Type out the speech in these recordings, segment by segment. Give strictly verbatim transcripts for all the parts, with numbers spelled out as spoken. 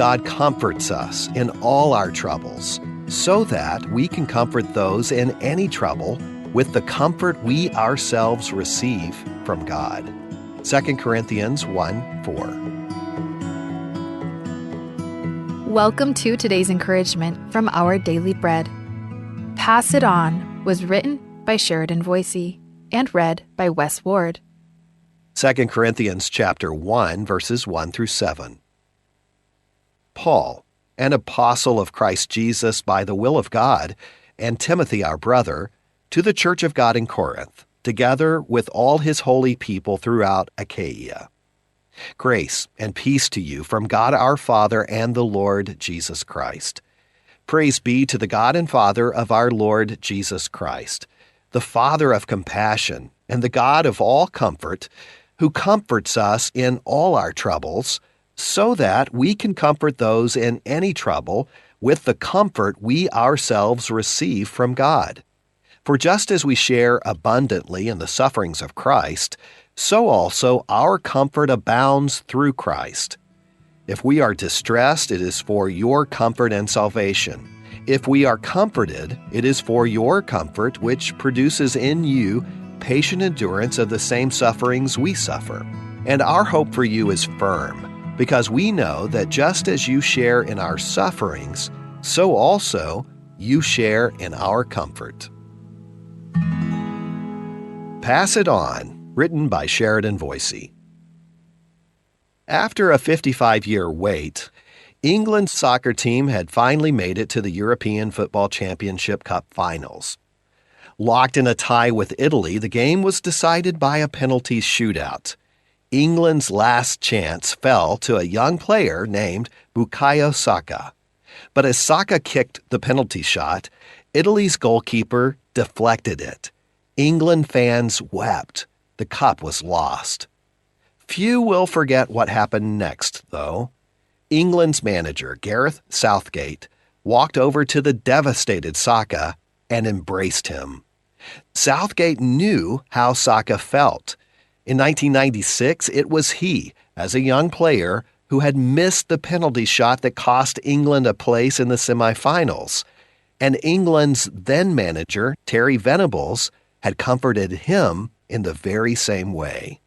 God comforts us in all our troubles, so that we can comfort those in any trouble with the comfort we ourselves receive from God. Second Corinthians one four. Welcome to today's encouragement from Our Daily Bread. Pass It On was written by Sheridan Voysey and read by Wes Ward. Second Corinthians chapter one, verses one through seven. Paul, an apostle of Christ Jesus by the will of God, and Timothy our brother, to the church of God in Corinth, together with all his holy people throughout Achaia. Grace and peace to you from God our Father and the Lord Jesus Christ. Praise be to the God and Father of our Lord Jesus Christ, the Father of compassion and the God of all comfort, who comforts us in all our troubles, so that we can comfort those in any trouble with the comfort we ourselves receive from God. For just as we share abundantly in the sufferings of Christ, so also our comfort abounds through Christ. If we are distressed, it is for your comfort and salvation. If we are comforted, it is for your comfort, which produces in you patient endurance of the same sufferings we suffer. And our hope for you is firm, because we know that just as you share in our sufferings, so also you share in our comfort. Pass It On, written by Sheridan Voysey. After a fifty-five-year wait, England's soccer team had finally made it to the European Football Championship Cup finals. Locked in a tie with Italy, the game was decided by a penalty shootout. England's last chance fell to a young player named Bukayo Saka. But as Saka kicked the penalty shot, Italy's goalkeeper deflected it. England fans wept. The cup was lost. Few will forget what happened next, though. England's manager, Gareth Southgate, walked over to the devastated Saka and embraced him. Southgate knew how Saka felt. In nineteen ninety-six, it was he, as a young player, who had missed the penalty shot that cost England a place in the semifinals. And England's then manager, Terry Venables, had comforted him in the very same way.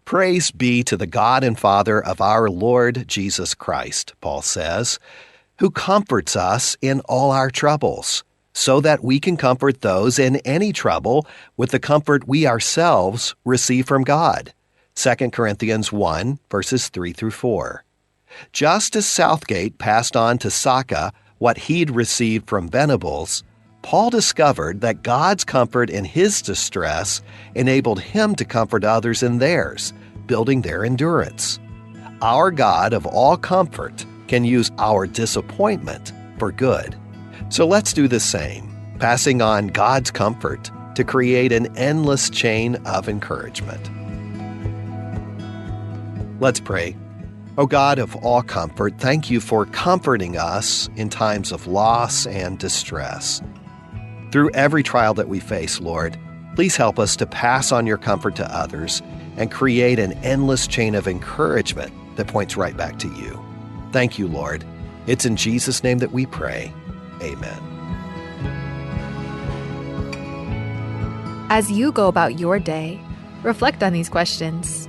Praise be to the God and Father of our Lord Jesus Christ, Paul says, who comforts us in all our troubles, so that we can comfort those in any trouble with the comfort we ourselves receive from God. Second Corinthians one, verses three through four. Just as Southgate passed on to Saka what he'd received from Venables, Paul discovered that God's comfort in his distress enabled him to comfort others in theirs, building their endurance. Our God of all comfort can use our disappointment for good. So let's do the same, passing on God's comfort to create an endless chain of encouragement. Let's pray. O God of all comfort, thank you for comforting us in times of loss and distress. Through every trial that we face, Lord, please help us to pass on your comfort to others and create an endless chain of encouragement that points right back to you. Thank you, Lord. It's in Jesus' name that we pray. Amen. As you go about your day, reflect on these questions.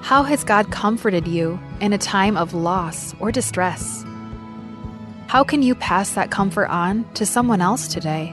How has God comforted you in a time of loss or distress? How can you pass that comfort on to someone else today?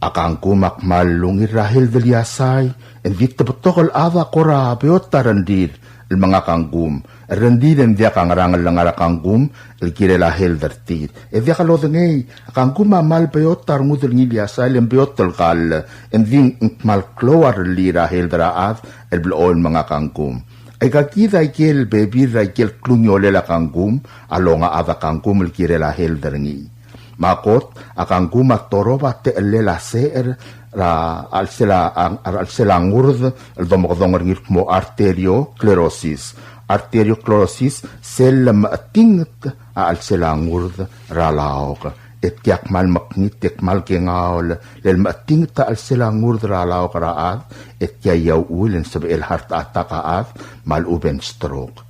A kangkum a kmal ungil er a health el iasai, e ng di te betok el chad a kora beot a rengrir el menga a kangkum. Rengrir e ng diak a ngerang el ngar er a kangkum el kirel a health er tir. E diak lodengei, a kangkum a kmal beot a rengud el ngii el iasai, e ng beot el kall, e ng di ng kmal klou a rellii er a health er a chad el blechoel menga a kangkum. Aika kid a ikel bebil er a ikel klungiolel a kangkum a longa a chad a kangkum el kirel a health er ngii. Me a kot, a kangkum a torob a techellel a secher er a chelsel a, a, a chelsel a ngurd el domekedong er ngii el kmo arteriosclerosis. Arteriosclerosis, sel lemechetinget a chelsel a ngurd er a laok. e tia kmal mekngit e kmal kengaol, le le mechetinget a chelsel a ngurd er a laok er a chad, e tia a uchul e ng sebechel heart attack a chad, me a lechub e ng stroke.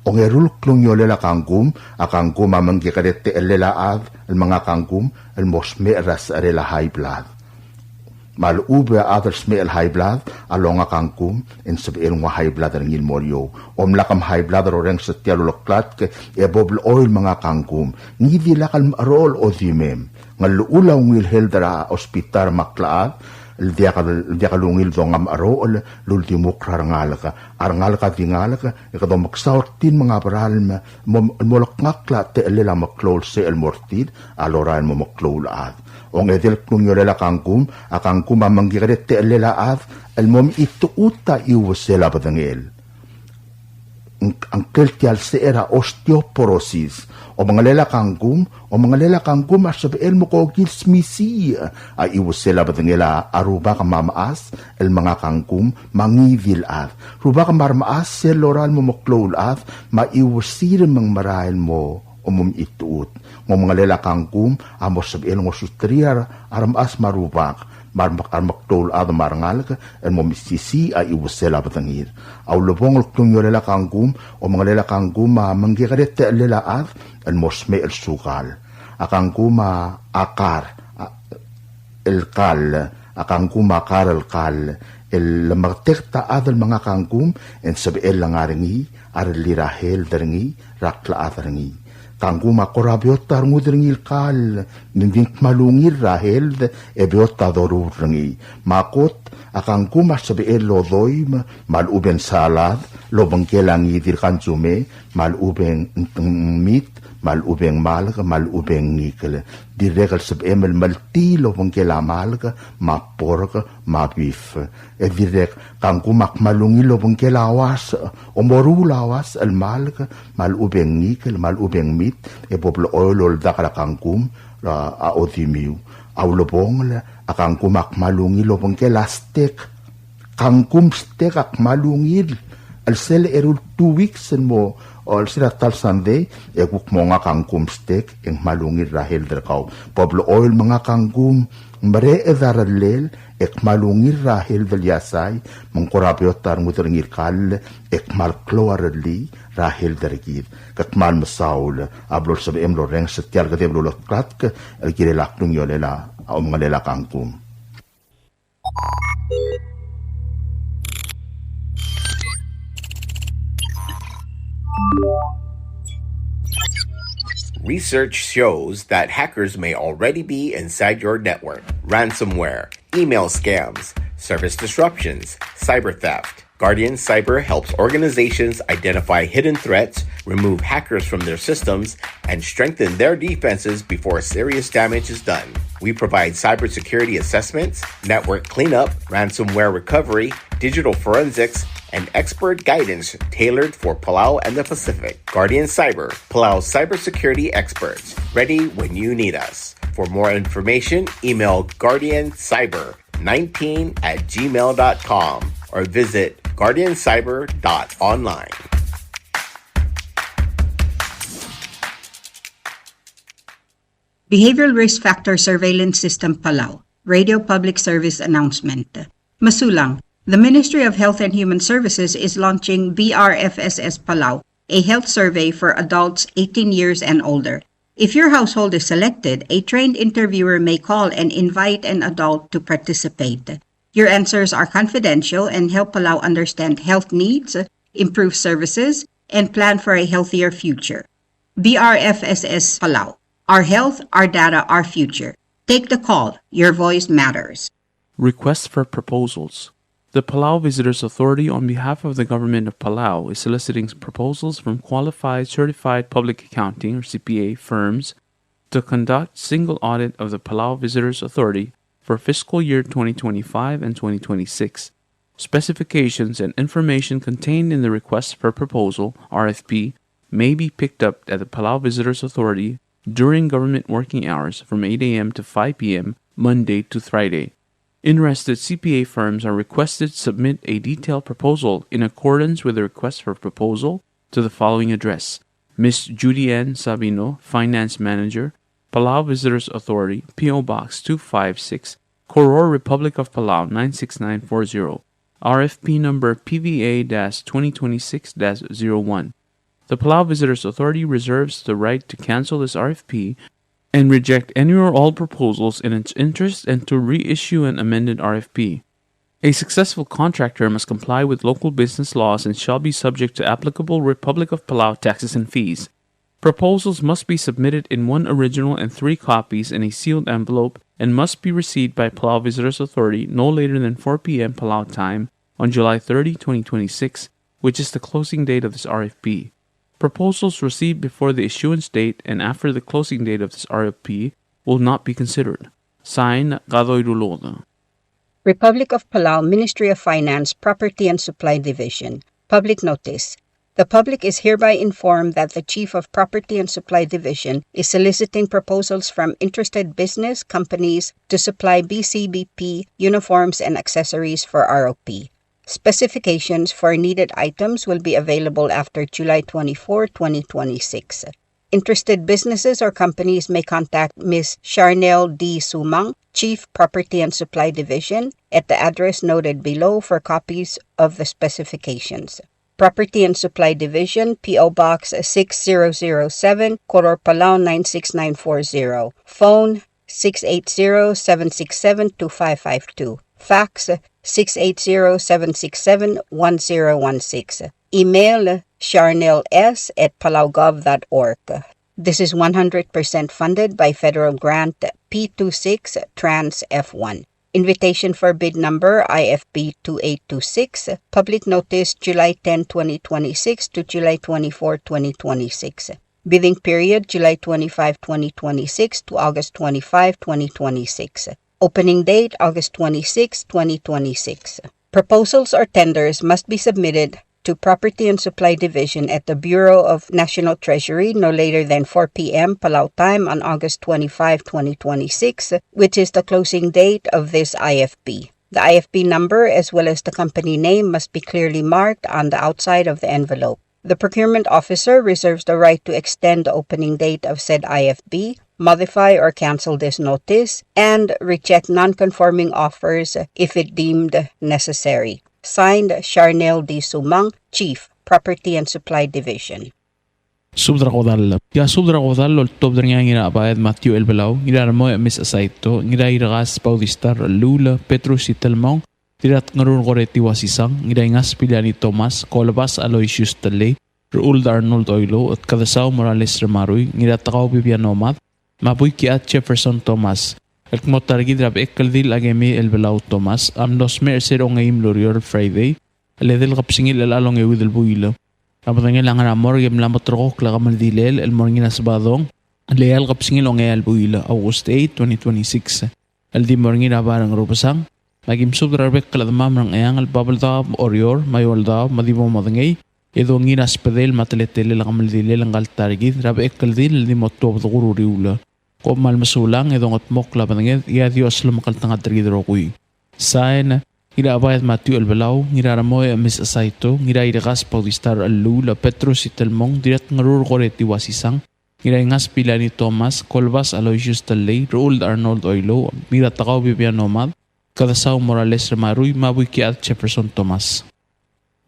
Ongeru el klungiolel a kangkum, a kangkum a mengkekerei a techellel a chad el menga kangkum el mo smecher er a secherel a high blood. Me a lechub e a chad el smecher el high blood a longa kangkum, e ng sebechel nguu a high blood er ngii el mo er eou. Omlak em high blood er a orrenges er tia el uleklatk, e bo blechoel menga kangkum. Ngii di lak el mecherocher el odimem. Ng llechul a ungil health er a hospital me a klechad el diak, el diak lungil donga mecherocher el uldimukl er a rengalek. A rengalek a di ngalek, e kede omeksau er tir me ng a beralm el mo, mo lekngakl a techellel a meklou el secher el mo er tir a lorael el mo meklou el chad. Ongedei el klungiolel a kangkum, a kangkum a mengkekerei a techellel a chad el mo mechitechut a chiuesel a bedengel. Ng, ngklel tia el secher a osteoporosis. Omengelel a kangkum, omengelel a kangkum a sebechel mo kokil smisiich a chiuesel a bedengel a rubak me a mechas el menga kangkum, me a ngii di el chad. Rubak me a remechas sel lorael el mo meklou el chad, me a chiuesir me ng merael el mo omomechitechut. Ng omengelel a kangkum a mo sebechel ngosuterir a remechas me a rubak, me a rem-, a remeklou el chad me a rengalek el mo mesisiich a chiuesel a bedengir. A ulebongel el klungiolel a kangkum, omengelel a kangkum a mengkekerei a techellel a chad el mo smecher el sukal. A kangkum a, a kar, a, el kall, a kangkum a kar el kall, el lemeketeket a chad el menga kangkum, e ng sebechel el ngar er ngii a rellii er a health er ngii, er a klechad er ngii. Kangkum a kora beot a rengud er ngii el kall, me ng di ng kmal ungil er a health, e beot a doruul er ngii. Me a kot, a kangkum a sebechel el odoim, me a lechub e ng salad, el obengkel a ngii di el kansume, me a lechub e ng, ng, ng mit, me a lechub e ng malk, me a lechub e ng ngikel. Dirrek el sebechem el meltii el obengkel a malk, me a pork, me a beef. E dirrek, kangkum a kmal ungil el obengkel a uasech, omoruul a uasech el malk, me a lechub e ng ngikel, me a lechub e ng mit, e bo blechoel oldak er a kangkum, a, a odimiu. A ulebongel, a kangkum a kmal ungil el obengkel a steak. Kangkum steak a kmal ungil, el sel eru el two weeks el mo, o el sel a ta el Sunday, e kuk mo menga kangkum steak, e ng kmal ungil er a health er kau. Bo blechoel menga kangkum, mereched a rellel, e kmal ungil er a health el iasai, me ng kora beot a rengud er ngii el kall, e kmal klou a rellii er a health er kid. Ke kmal mesaul, a blo lsebechem el orrenges er tia el kedeb el uleklatk, el kirel a klungiolel a omengelel a kangkum. Research shows that hackers may already be inside your network. Ransomware, email scams, service disruptions, cyber theft. Guardian Cyber helps organizations identify hidden threats, remove hackers from their systems, and strengthen their defenses before serious damage is done. We provide cybersecurity assessments, network cleanup, ransomware recovery, digital forensics, and expert guidance tailored for Palau and the Pacific. Guardian Cyber, Palau's cybersecurity experts, ready when you need us. For more information, email guardian cyber nineteen at gmail dot com or visit guardian cyber dot online. Behavioral Risk Factor Surveillance System Palau, Radio Public Service Announcement. Mesulang, the Ministry of Health and Human Services is launching B R F S S Palau, a health survey for adults eighteen years and older. If your household is selected, a trained interviewer may call and invite an adult to participate. Your answers are confidential and help Palau understand health needs, improve services, and plan for a healthier future. B R F S S Palau. Our health, our data, our future. Take the call. Your voice matters. Request for proposals. The Palau Visitors Authority, on behalf of the Government of Palau, is soliciting proposals from qualified certified public accounting, or C P A, firms to conduct single audit of the Palau Visitors Authority for fiscal year twenty twenty-five and twenty twenty-six. Specifications and information contained in the request for proposal, R F P, may be picked up at the Palau Visitors Authority during government working hours from eight A M to five P M, Monday to Friday. Interested C P A firms are requested to submit a detailed proposal in accordance with the request for proposal to the following address: Miss Judy Ann Sabino, Finance Manager, Palau Visitors Authority, P O Box two five six, Koror, Republic of Palau nine six nine four zero. R F P number P V A dash twenty twenty-six dash zero one. The Palau Visitors Authority reserves the right to cancel this R F P and reject any or all proposals in its interest and to reissue an amended R F P. A successful contractor must comply with local business laws and shall be subject to applicable Republic of Palau taxes and fees. Proposals must be submitted in one original and three copies in a sealed envelope and must be received by Palau Visitors Authority no later than four p.m. Palau time on July thirty, twenty twenty-six, which is the closing date of this R F P. Proposals received before the issuance date and after the closing date of this R F P will not be considered. Signed, Kadoi Ruluked. Republic of Palau, Ministry of Finance, Property and Supply Division. Public notice. The public is hereby informed that the Chief of Property and Supply Division is soliciting proposals from interested business companies to supply B C B P uniforms and accessories for R O P. Specifications for needed items will be available after July twenty-fourth, twenty twenty-six. Interested businesses or companies may contact Miss Charnel D. Sumang, Chief, Property and Supply Division, at the address noted below for copies of the specifications. Property and Supply Division, P O Box six zero zero seven, Koror, Palau nine six nine four zero. Phone six eight zero, seven six seven, two five five two. Fax six eight zero, seven six seven, one zero one six. Email charnels at palaugov dot org. This is one hundred percent funded by federal grant P two six Trans F one. Invitation for bid number I F B two eight two six. Public notice July ten, twenty twenty-six to July twenty-four, twenty twenty-six. Bidding period July twenty-five, twenty twenty-six to August twenty-five, twenty twenty-six. Opening date August twenty-six, twenty twenty-six. Proposals or tenders must be submitted to Property and Supply Division at the Bureau of National Treasury no later than four p.m. Palau time on August twenty-five, twenty twenty-six, which is the closing date of this I F P. The I F P number as well as the company name must be clearly marked on the outside of the envelope. The procurement officer reserves the right to extend the opening date of said I F P, modify or cancel this notice, and reject non-conforming offers if it deemed necessary. Signed, Charnel D. Sumang, Chief, Property and Supply Division. Subed er a kodall. Tia subed er a kodall el oltobed er ngii a Ngirabaed Matthew Elbelau, Ngiraremoi Miss Saito, Ngirairekas Bautista Rellul, Petrus Itelmong, Dirratngerur Koreti Wasisang, Ngiraingas Piliani Thomas, Kolebas Aloysius Tellei, Rechuld Arnold Oilouch, Kedesau Morales Remarui, Ngiratekau Bibiano Mad, me a Buikiad Jefferson Thomas. El kmo ta er kid er a bechekldil a Kemi Elbelau Thomas a mlo smecher er se er a ongeim el ureor el Friday, el edei el kebesengil er chelecha el ongeuid el buil. A bedengel a ngar er a morgue e mla mo terrekokl a kemeldilel el mo er ngii er a Sebadong el eai el kebesengil a ongeai el buil, August eight, twenty twenty-six, el di mo er ngii er a bai er a Ngerubesang. Me aki mesubed er a rebek el chedemam er a Ngcheangel, Babeldaob, Oreor, me a Eouldaob, me a di bo modengei e dongiil er a sbedel me a teletelel a kemeldilel ngka el ta er kid er a bechekldil el di mo tuobed er a kuk uriul. Kom kmal mesulang e dongedmokl a bedenged, e a Dios lomekngeltengat er kid el rokui. Sain, Ngirabaed Matthew Elbelau, Ngiraremoi Miss Saito, Ngirairekas Bautista Rellul, Petrus Itelmong, Dirratngerur Koreti Wasisang, Ngiraingas Piliani Thomas, Kolebas Aloysius Tellei, Rechuld Arnold Oilouch, Ngiratekau Bibiano Mad, Kedesau Morales Remarui, me a Buikiad Jefferson Thomas.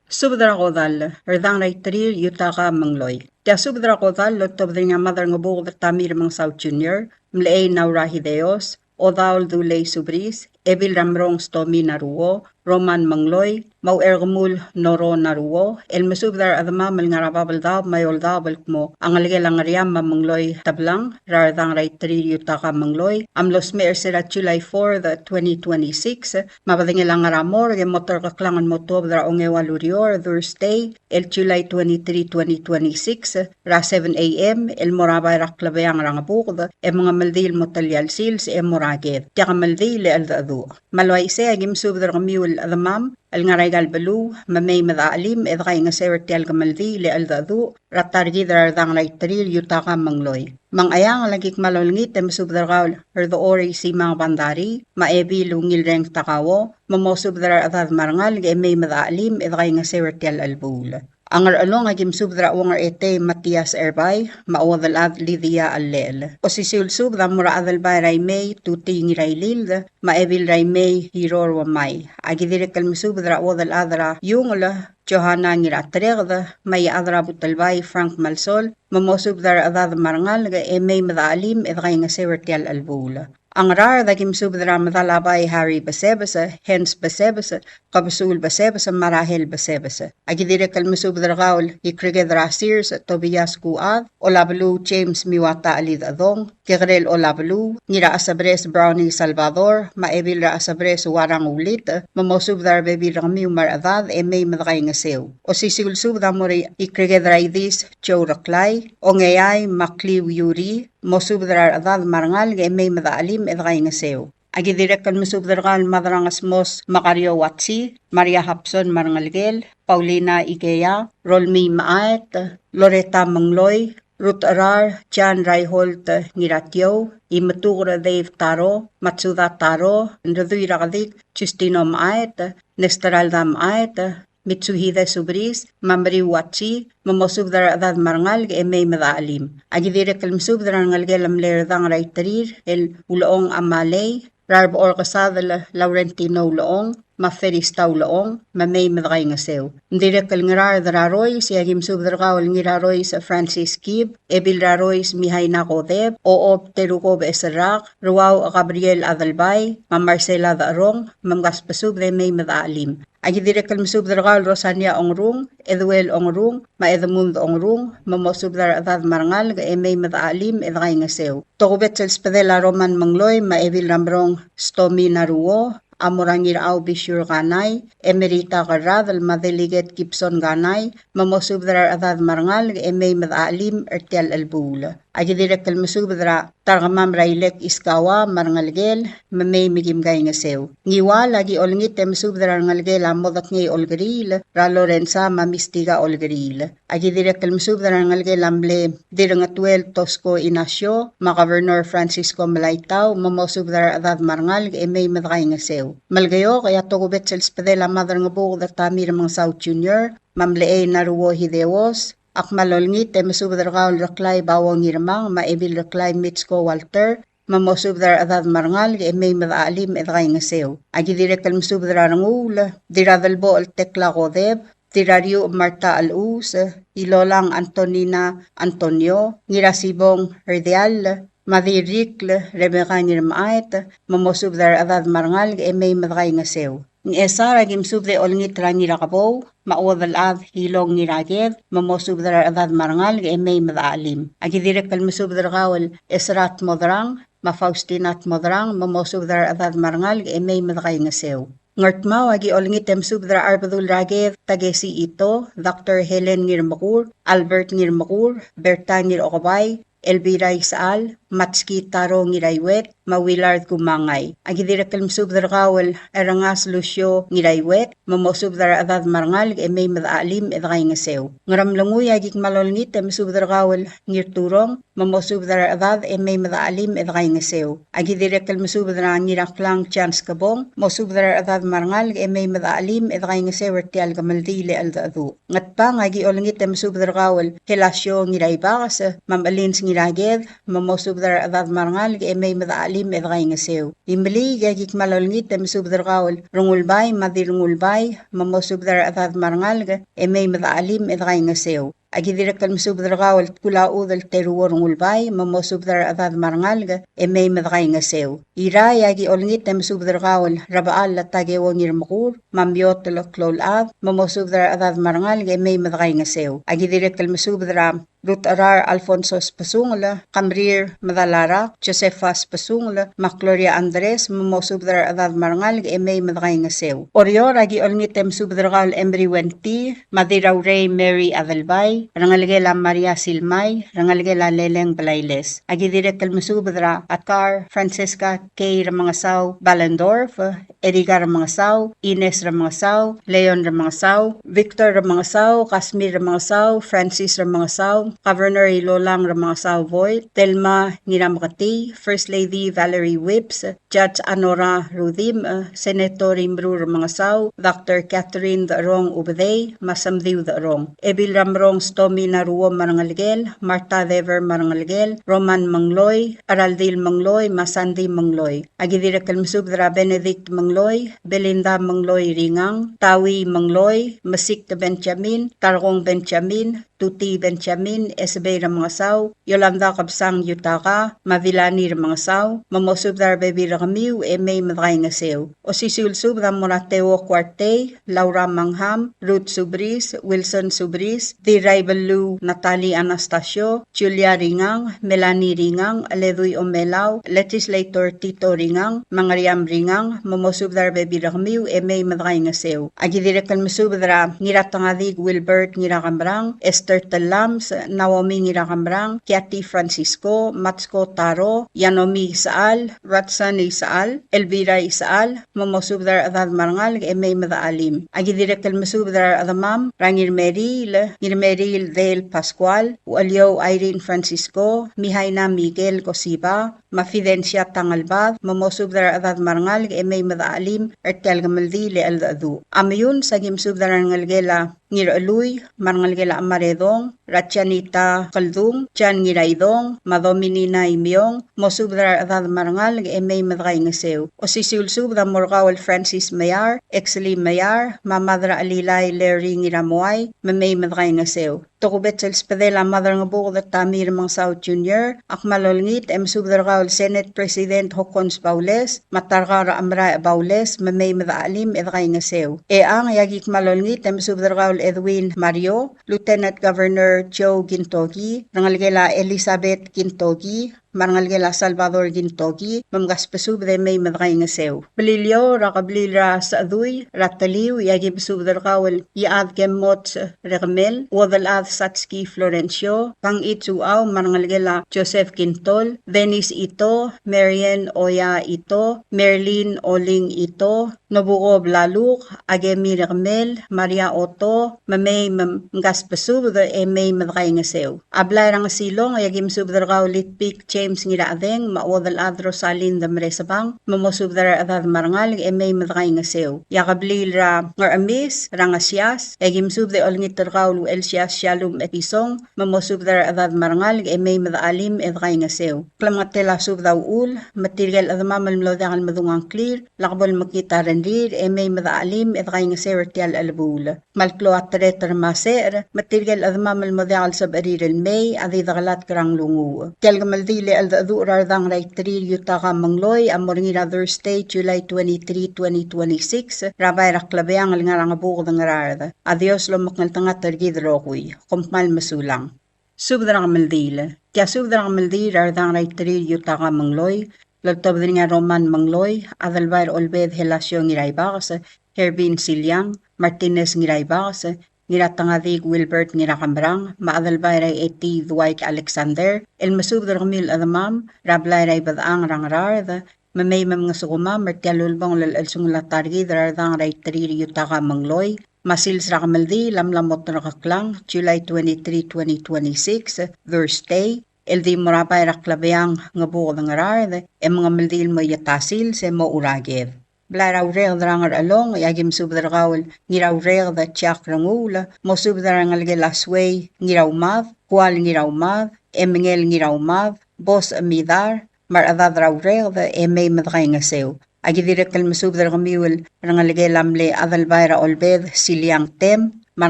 Subed er a kodall, Rdang er a Iterir Yutaka Mengloi. Tia subed er a kodall el oltobed er ngii a Mad er a Ngebuked Tamir Mengesau Junior, Mlechei Naura Hideos, Odaol Dulei Subris, Ebil er a Mrong Stomi Naruo, Roman Mengloi, me a Ucherkemul Noro Naruo, el mesubed er a rechedemam el ngar er a Babeldaob me a Eouldaob el kmo a ngelekel a Ngeriam me a Mengloi Teblang, er a Rdang er a Iterir Yutaka Mengloi, a mlo smecher er se er a July fourth, twenty twenty-six, me a bedengel a ngar er a morgue e mo terkeklang el mo tuobed er a ongeua el ureor, Thursday, el July twenty-three, twenty twenty-six, er a seven a.m. el mo er a bai er a klebeang er a Ngebuked, e mengemeldiil el mo telia el sils e mo er a ked. Tia kemeldiil e cheldecheduch. Me a le uaisei e aki mesubed er kemiu el chedemam el ngar er aika el beluu, me mei me dechelim e dekaingeseu er tia el kemeldiil e cheldecheduch er a ta er kid er a Rdang er a Iterir Yutaka Mengloi. Me a Ngcheangel aki kmal olengit e mesubed er kau el Rdechor Isimang Bandarii, me a Ebil Ungilreng Takao, me mosubed er a rechedad me a rengalek e mei me dechelim e dekaingeseu er tia el chelebuul. A Ngerchelong a ki mesubed er a Uong er Etei Matias Erbai, me a Uodelchad Lydia Allel. Osisiu el subed a mo er a Adelbai er a Imei Tutii Ngirailild, me a Ebil er a Imei Hiror Uomai. A ki dirrek el mesubed er a Uodelchad er a Iungel Johanna Ngiratereked, me a Iechad er a Butelbai Frank Malsol, me mosubed er a rechedad me a rengalek e mei me dechachelim e dekaingeseu er tia el chelebuul. A Ngaraard a ki mesubed er a Medalabai Harry Besebes, Hans Besebes, Kebesuul Besebes, me a Rahel Besebes. A ki dirrek el mesubed er kau el Ikreked er a Sears Tobias Kuad, Olabeluu James Miwata Chelidechedong, Kekerel Olabeluu, Ngirachesebres Brownie Salvador, me a Ebil er a Chesebres Uarang Ulit, me mosubed er a rebebil er kemiu me a rechedad e mei me dekaingeseu. Osisiu el subed a mo er a Ikreked er a Idis Joe Reklai, Ongeai me a Kliu Yuri, mosubed er a rechedad me a rengalek e mei me dechachelim e dekaingeseu. A ki dirrek el mesubed er kau el Madrang Smos me a Kario Watsi, Maria Hapson me a rengelekel, Paulina Ikea, Rolmii Mechaet, Loreta Mengloi, Ruth Cherar, Jan Raiholt Ngiratiou, Imetuker Dave Taro, Matsuda Taro, Ndedui Rakedik, Justino Mechaet, Nesteralda Mechaet, Mitsuhide Subris, me a Meriu Watsi, me mosubed er a rechedad me a rengalek e mei me dechachelim. A ki dirrek el mesubed er a rengelekel a mle Redang er a Iterir, el Ulechong Amalei, er a Rebechor Kesadel Laurentino Ulechong, me a Ferista Ulechong, me mei me dekaingeseu. Ng dirrek el Ngaraard er a Rois, e a ki mesubed er kau el Ngirarois Francis Kib, Ebil er a Rois Mihaina Kodeb, Ochob Teruko Becheserrak, Ruau Gabriel Adelbai, me a Marcela Decherong, me mkasbesubed e mei me dechachelim. A ki dirrek el mesubed er kau el Rosania Ongrung, Eduel Ongrung, me a Edmund Ongrung, me mosubed er a rechedad me a rengalek e mei me dechachelim e dekaingeseu. Tokubets el sbedel a Roman Mengloi, me a Ebil er a Merong Stomi Naruo, a mo er a Ngirchau Bishur Kanai, Emerita Kerradel, me a Delegate Gibson Kanai, me mosubed er a rechedad me a rengalek e mei me dechachelim er tia el chelebuul. A ki dirrek el mesubed er a ta er kemam er a Ilek Iskawa me a rengelekel, me mei me kim kaingeseu. Ngiwal a ki olengit e mesubed er a rengelekel a Modekngei Olkeriil, er a Lorenza me a Mistika Olkeriil. A ki dirrek el mesubed er a rengelekel a mle Dirrengetuel Tosko Inacio, me a Governor Francisco Melaitau, me mosubed er a rechedad me a rengalek e mei me dekaingeseu. Melekeok, e a tokubets el sbedel a Madrengebuked Tamir Mengesau Junior, me a Mlechei Naruo Hideos, a kmal olengit e mesubed er kau el Reklai Bao Ngirmang, me a Ebil Reklai Mitsko Walter, me mosubed er a rechedad me a rengalek e mei me dechachelim e dekaingeseu. A ki dirrek el mesubed er a Renguul, Dirradelbochel Tekla Kodeb, Dirrariuch Marta Chelechus, Ilolang Antonina Antonio, Ngirasibong Rdiall, me a Dirrikl Rebeka Ngirmechaet, me mosubed er a rechedad me a rengalek e mei me dekaingeseu. Ngchesar a ki mesubed e olengit er a Ngirakebou, me a Uodelchad Ilong Ngiraked, me mosubed er a rechedad me a rengalek e mei me dechachelim. A ki dirrek el mesubed er kau el Esra Tmodrang, me a Faustina Tmodrang, me mosubed er a rechedad me a rengalek e mei me dekaingeseu. Ngardmau a ki olengit e mesubed er a Arbedul er a Ked Takesi Ito, Doctor Helen Ngirmekur, Albert Ngirmekur, Berta Ngirokebai, Elvira Isechal, Matski Taro Ngiraiuet, me a Willard Kumangai. A ki dirrek el mesubed er kau el Erengas Lucio Ngiraiuet, me mosubed er a rechedad me a rengalek e mei me dechachelim e dekaingeseu. Ngeremlengui a ki kmal olengit e mesubed er kau el Ngirturong, me mosubed er a rechedad e mei me dechachelim e dekaingeseu. A ki dirrek el mesubed er a Ngiraklang Chance Kebong, mosubed er a rechedad me a rengalek e mei me dechachelim e dekaingeseu er tia el kemeldiil e cheldecheduch. Ngatpang a ki olengit e mesubed er kau el Helasio Ngiraibakes, me a Mechelins Ngiraked, me mosubed er a rechedad me a rengalek e mei me dechachelim e dekaingeseu. Imeliik a ki kmal olengit e mesubed er kau el Rengulbai, me a Dirrengulbai, me mosubed er a rechedad me a rengalek e mei me dechachelim e dekaingeseu. A ki dirrek el mesubed er kau el Tkul a Chudel Teruo Rengulbai, me mosubed er a rechedad me a rengalek e mei me dekaingeseu. Irrai a ki olengit e mesubed er kau el Rebechall Takeo Ngirmekur, me a Miotel Kloulchad, me mosubed er a rechedad me a rengalek e mei me dekaingeseu. A ki dirrek el mesubed er a Rutecherar Alfonso Spesungel, Kamrir Medalarak, Josefa Spesungel, me a Gloria Andres, me mosubed er a rechedad me a rengalek e mei me dekaingeseu. Oreor a ki olengit e mesubed er kau el Emery Wenty, me a Dirraurei Mary Adelbai, rengelekel a Maria Silmai, rengelekel a Leleng Blailes. A ki dirrek el mesubed er a Atkar Francesca K. Remengesau Ballendorf, Erika Remengesau, Ines Remengesau, Leon Remengesau, Victor Remengesau, Casimir Remengesau, Francis Remengesau, Governor Ilolang Remengesau Boyd, Thelma Ngirameketii, First Lady Valerie Whipps, Judge Anora Rudimch, Senator Imru Remengesau, Doctor Catherine Decherong Ubedei, me a Semdiu Decherong. Ebil er a Merong Stomi Naruo me a rengelekel, Martha Dever me a rengelekel, Roman Mengloi, Araldil Mengloi, me a Sandy Mengloi. A ki dirrek el mesubed er a Benedict Mengloi, Belinda Mengloi Ringang, Tawi Mengloi, Mesik Benjamin, Tarkong Benjamin, Tuti Benjamin, Esebei Remengesau, Yolanda Kebesang Yutaka, me a Vilani Remengesau, me mosubed er a rebebil er kemiu e mei me dekaingeseu. Osisiu el subed a mo er a Teo Kuartei, Laura Mangham, Ruth Subris, Wilson Subris, Dirraibeluu Natalie Anastasio, Julia Ringang, Melanie Ringang, Eledui Omelau, Legislator Tito Ringang, me a Ngeriam Ringang, me mosubed er a rebebil er kemiu e mei me dekaingeseu. A ki dirrek el mesubed er a Ngiratengadik Wilbert Ngirakemrang, Esther Telames, Naomi Ngirakemrang, Kathy Francisco, Matsko Taro, Yanomi Isechal, Ratson Isechal, Elvira Isechal, me mosubed er a rechedad me a rengalek e mei me dechelim. A ki dirrek el mesubed er a rechedemam er a Ngirmeriil, Ngirmeriil Del Pascual, Ucheliou Irene Francisco, Mihaina Miguel Kosiba, me a Fidencia Tangelbad, me mosubed er a rechedad me a rengalek e mei me dechelim er tia el kemeldiil e cheldecheduch. A Meyuns a ki mesubed er a rengelekel a Ngirchelui, me a rengelekel a Chemaredong, er a Janita Keldung, Jan Ngiraidong, me a Dominina Imiong, mosubed er a rechedad me a rengalek e mei me dekaingeseu. Osisiu el subed a mo er kau el Francis Meyar, Exley Meyar, me a Mad er a Chelilai Larry Ngiramoai, me mei me dekaingeseu. Tokubets el sbedel a Mad er a Ngebuked Tommy Remengesau Junior, a kmal olengit e mesubed er kau el Senate President Hokkons Baules, me a Tarkau er a Chemeraech Baules, me mei me dechelim e dekaingeseu. Echang, e a ki kmal olengit e mesubed er kau el Edwin Mario, Lieutenant Governor Joe Kintoki, rengelekel a Elizabeth Kintoki, me a rengelekel a Salvador Kintoki, me mkasbesubed e mei me dekaingeseu. Beliliou, er a kebliil er a Sechedui, er a Teliu, e a ki mesubed er kau el Iechad Kemots Rekemel, Uodelchad Satski Florencio, Kang Itsuau, me a rengelekel a Joseph Kintol, Dennis Ito, Marian Oya Ito, Merlin Oling Ito, Nobuko Blaluk, Akemi Rekemel, Maria Otto, me mei me mkasbesubed e mei me dekaingeseu. A blai er a Ngesilong, e a ki mesubed er kau el Itpik James Ngirachedeng, me a Uodelchad Rosalind Meresebang, me mosubed er a rechedad me a rengalek e mei me dekaingeseu. E a kebliil er a Ngerchemis, er a Ngesias, e a ki mesubed e olengit er kau el Uchelsias Shalom Episong, me mosubed er a rechedad me a rengalek e mei me dechelim e dekaingeseu. Klemengetel a subed a uchul, me tirke el chedemam el mlo diak el medung a ngklir, lak bo lemekngit a rengrir, e mei me dechelim e dekaingeseu er tia el chelebuul. Me a le klou a tereter me a secher, me tirke el chedemam el mo diak el sebechir el mei, a di dekelatk er a nglunguuch. Tia el kemeldiil e cheldecheduch er a Rdang er a Iterir Yutaka Mengloi, a mo er ngii er a Thursday, July twenty-three, twenty twenty-six, er a bai er a klebeang el ngar er a Ngebuked Ngaraard. A Dios lomekngeltengat er kid el rokui. Kom kmal mesulang. Subed er a kemeldiil. Tia subed er a kemeldiil er a Rdang er a Iterir Yutaka Mengloi, el oltobed er ngii a Roman Mengloi, Adelbai er a Olbed Helasio Ngiraibakes, Herbin Siliang, Martinez Ngiraibakes, Ngiratengadik Wilbert Ngirakemerang, me a Adelbai er a Eti Dwight Alexander, el mesubed er kemiu el chedemam er a blai er a Ibedechang er a Ngaraard, me mei me mngesukemam er tia el ulebongel el chelsengul a ta er kid er a Rdang er a Iterir Yutaka Mengloi, me a sils er a kemeldiil a mla mo terkeklang, July twenty-three, twenty twenty-six, Thursday, el di mo er a bai er a klebeang Ngebuked Ngaraard, e mengemeldiil el mo ieta sils e mo uraked. Blai er a Ureked er a Ngerchelong, e a ki mesubed er kau el Ngiraureked Jack Renguul, mosubed er a rengelekel a Suei Ngiraumad, Kual Ngiraumad, Emengel Ngiraumad, Bos Midar, me a rechedad er a Ureked e mei me dekaingeseu. A ki dirrek el mesubed er kemiu el rengelekel a mle Adelbai er a Olbed Siliang Tem, me a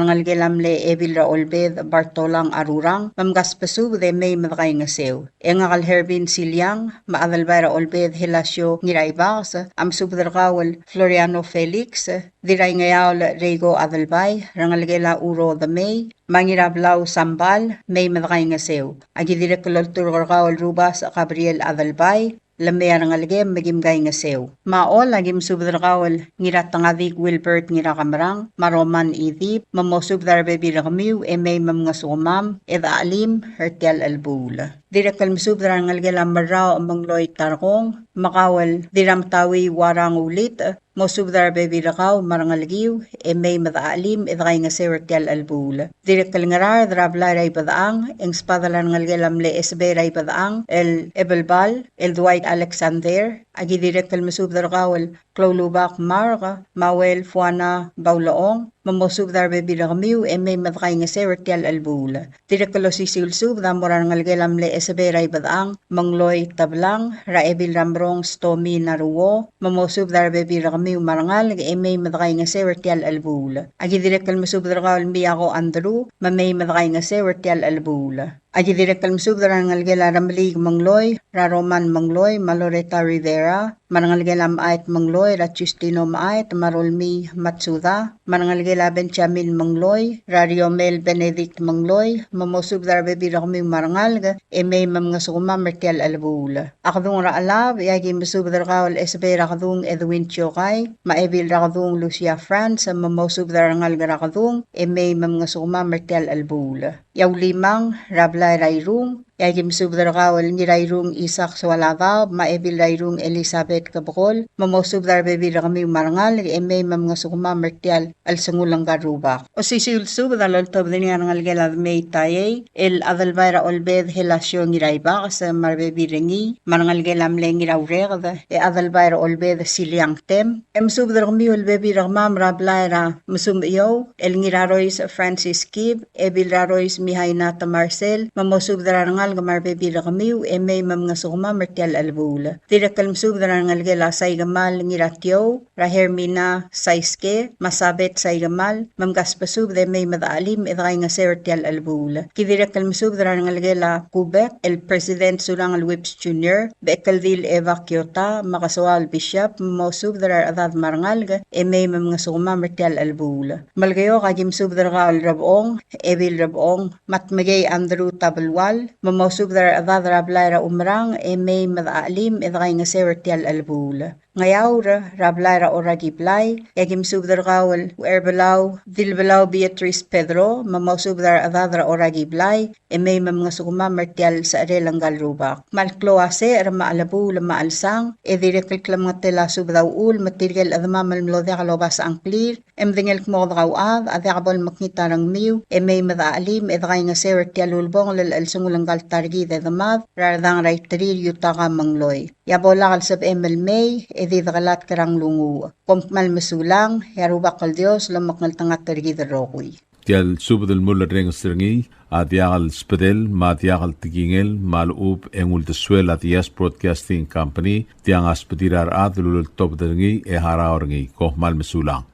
rengelekel a mle Ebil er a Olbed Bartolang Arurang, me mkasbesubed e mei me dekaingeseu. E ngak el Herbin Siliang, me a Adelbai er a Olbed Helasio Ngiraibakes, a mesubed er kau el Floriano Felix, Dirraingeaol Reiko Adelbai, rengelekel a Uro Demei, me a Ngirablau Sambal, mei me dekaingeseu. A ki dirrek el olturk er kau el Rubasech Gabriel Adelbai, le mei a rengelekem me kim kaingeseu. Me a Ollei a ki mesubed er kau el Ngiratengadik Wilbert Ngirakemerang, me a Roman Idip, me mosubed er a rebebil er kemiu e mei me mngesukemam e dechelim er tia el chelebuul. Dirrek el mesubed er a rengelekel a Merrau Mengloi Tarkong, me kau el Dirramtaui Warang Ulitech, mosubed er a rebebil er kau me a rengelekiu e mei me dechelim e dekaingeseu er tia el chelebuul. Dirrek el Ngaraard er a blai er a Ibedechang, e ng sbadel a rengelekel a mle Esebei er a Ibedechang el Ebelbal el Dwight Alexander. A ki dirrek el mesubed er kau el Kloulubak Mark, me a Uel Fuana Baulechong, me mosubed er a rebebil er kemiu e mei me dekaingeseu er tia el chelebuul. Dirrek el osisiu el subed a mo er a rengelekel a mle Esebei er a Ibedechang, Mengloi Teblang, er a Ebil er a Mrong Stomi Naruo, me mosubed er a rebebil er kemiu me a rengalek e mei me dekaingeseu er tia el chelebuul. A ki dirrek el mesubed er kau el Miako Andrew, me mei me dekaingeseu er tia el chelebuul. A ki dirrek el mesubed er a rengelekel a Remeliik Mengloi, er a Roman Mengloi, me a Loretta Rivera, me a rengelekel a Mechait Mengloi, er a Justino Mechait, me a Rolmii Matsuda, me a rengelekel a Benjamin Mengloi, er a Riomel Benedict Mengloi, me mosubed er a rebebil er kemiu me a rengalek e mei me mngesukemam er tia el chelebuul. A Kedung er a Chelab, e a ki mesubed er kau el Esebei er a Kedung Edwin Chiokai, me a Ebil er a Kedung Lucia France, me mosubed er a rengalek er a Kedung e mei me mngesukemam er tia el chelebuul. E a Ulimang er a blai er a Irung, e a ki mesubed er kau el Ngirairung Isaac Soaladaob, me a Ebil er a Irung Elizabeth Kebekol, me mosubed er a rebebil er kemiu me a rengalek e mei me mngesukemam er tia el chelsengul ngka el rubak. Osisiu el subed a loltobed er ngii a rengelekel a Demei Taiei, el Adelbai er a Olbed Helasio Ngiraibakes, me a rebebil er ngii, me a rengelekel a mle Ngiraureked, e Adelbai er a Olbed Siliang Tem, e mesubed er kemiu el bebil er kemam er a blai er a Mesumechiou, el Ngirarois Francis Kib, Ebil er a Rois Mihaina Temarsel, me mosubed er a rengalek me a rebebil er kemiu e mei me mngesukemam er tia el chelebuul. Dirrek el mesubed er a rengelekel a Saikemal Ngiratiou, er a Hermina Saiske, me a Sabet Saikemal, me mkasbesubed e mei me dechelim e dekaingeseu er tia el chelebuul. Ki dirrek el mesubed er a rengelekel a Kubek, el President Surangel Whipps Junior, Bechekeldil Eva Kiota, me a Kesoaol Bishop, me mosubed er a rechedad me a rengalek e mei me mngesukemam er tia el chelebuul. Melekeok a ki mesubed er kau el Rebechong, Ebil Rebechong, me a Tmekei Andrew Tabelual, me mosubed er a rechedad er a blai er a Umerang e mei me dechelim e dekaingeseu er tia el chelebuul. Ngeaur er a blai er a Orakiblai, e a ki mesubed er kau el Ucherbelau Dilbelau Beatrice Pedro, me mosubed er a rechedad er a Orakiblai e mei me mngesukemam er tia el secherel ngka el rubak. Me a le klou a secher me a chelebuul me a chelsang, e dirrek el klemengetel a subed a uchul me tirke el chedemam el mlo diak lobes a ngklir, e medengei el kmo kede kauchad a diak bo lemekngit a rengmiu e mei me dechelim e dekaingeseu er tia el ulebongel el chelsengul ngka el ta er kid e demad er a Rdang er a Iterir Yutaka Mengloi. E a bo lak el sebechem el mei e di dekelatk er a nglunguuch. Kom kmal mesulang, e a Rubak el Dios lomekngeltengat er kid el rokui. Tia el subed el mulerrenges er ngii a diak el sbedel me a diak el tekingel me a lechub e ng uldesuel a Diaz Broadcasting Company, tiang a sbedir a rechad el uleltobed er ngii e harau er ngii. Kom kmal mesulang.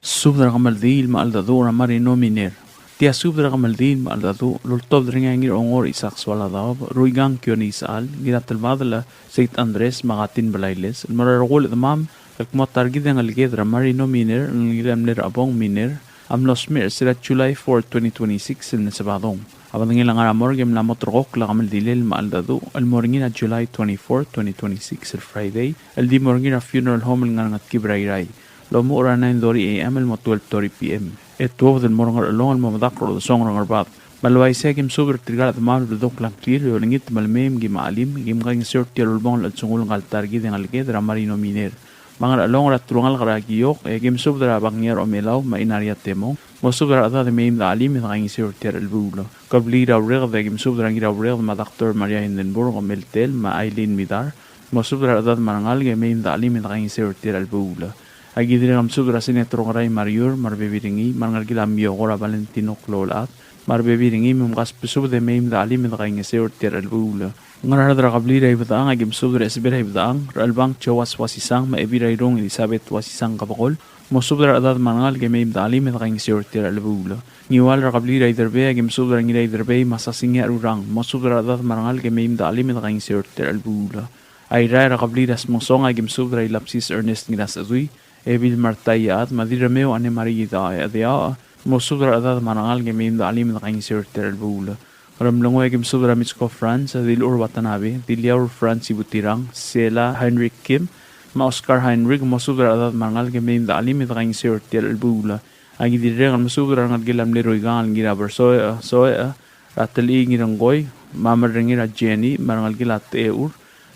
Subed er a kemeldiil me a cheldecheduch er a Marino Miner. Tia subed er a kemeldiil me a cheldecheduch el ultobed er ngii a Ngirongor Isaac Soaladaob, Ruikang Kione Isechal, Ngiratelbadel Seit Andres me a Katin Belailes, el mo er a rokui el chedemam el kmo a ta er kid e ngeleked er a Marino Miner el ngilai a mle Rebong Miner a mlo smecher er sel July four, twenty twenty-six el Nesebadong. A bedengel a ngar er a morgue e mla mo terrekokl a kemeldilel me a cheldecheduch el mo er ngii er a July twenty-four, twenty twenty-six el Friday, el di mo er ngii er a funeral home el ngar er a Ngetkib er a Irrai. Lomuchel er a nine thirty A M el mo twelve thirty P M. E tuobed el mo er a Ngerchelong el mo medakl er a odesongel er a Ngerbad. Me le uaisei e a ki mesubed er tirka el chedemam el bledokl a ngklir e olengit me le mei me ki mchelim, e ki mkaingeseu er tia el ulebongel el chelsengul ngka el ta er kid e ngeleked er a Marino Miner. Me a Ngerchelong er a telungalek er a Kiok, e a ki mesubed er a Bangiar Omelau me a Inaria Temong, mosubed er a rechedad e mei me dechelim e dekaingeseu er tia el chelebuul. Kebliil er a Ureked, e a ki mesubed er a Ngiraureked me a Doctor Maria Hindenburg, Meltel me a Aileen Midar, mosubed er a rechedad me a rengalek e mei me dechelim e dekaingeseu er tia el chelebuul. A ki dirrek el mesubed er a Senator Ngiraimariur me a rebebil er ngii, me a rengalek er a Miokor a Valentino Kloulechad me a rebebil er ngii, me mkasbesubed e mei me dechelim e dekaingeseu er tia el chelebuul. Ngaraard er a kebliil er a Ibedechang, a ki mesubed er a Esebei er a Ibedechang, Rechelbang Joas Wasisang me a Ebil er a Irung Elizabeth Wasisang Kebekol, mosubed er a rechedad me a rengalek e mei me dechelim e dekaingeseu er tia el chelebuul. Ngiwal er a kebliil er a Iderbei, a ki mesubed er a Ngiraiderbei me a Sasingii Rurang, mosubed er a rechedad me a rengalek e mei me dechelim e dekaingeseu er tia el chelebuul. Airai er a kebliil er a Smengesong, a ki mesubed er a Ilapsis Ernest Ngirasechedui, Ebil Martha Iechad me a Dirremeu Anne Marie Idaoch, mosubed er a rechedad me a rengalek e mei me dechelim e dekaingeseu er tia el chelebuul. Ngeremlengui e aki mesubed er a Mitsko Franz, Dilur Watanabe, Diliaur Franz Ibutirang, Sela Heinrich Kim, me a Oscar Heinrich, mosubed er a rechedad me a rengalek e mei me de chelim e de kaingeseu er tia el chelebuul. Aki dirrek el mesubed er a rengelekel a mle Roikang el Ngirabersoech, Soech, er a Telii Ngirengkoi, me a Merrengir a Jenny, me a rengelekel a Techeur,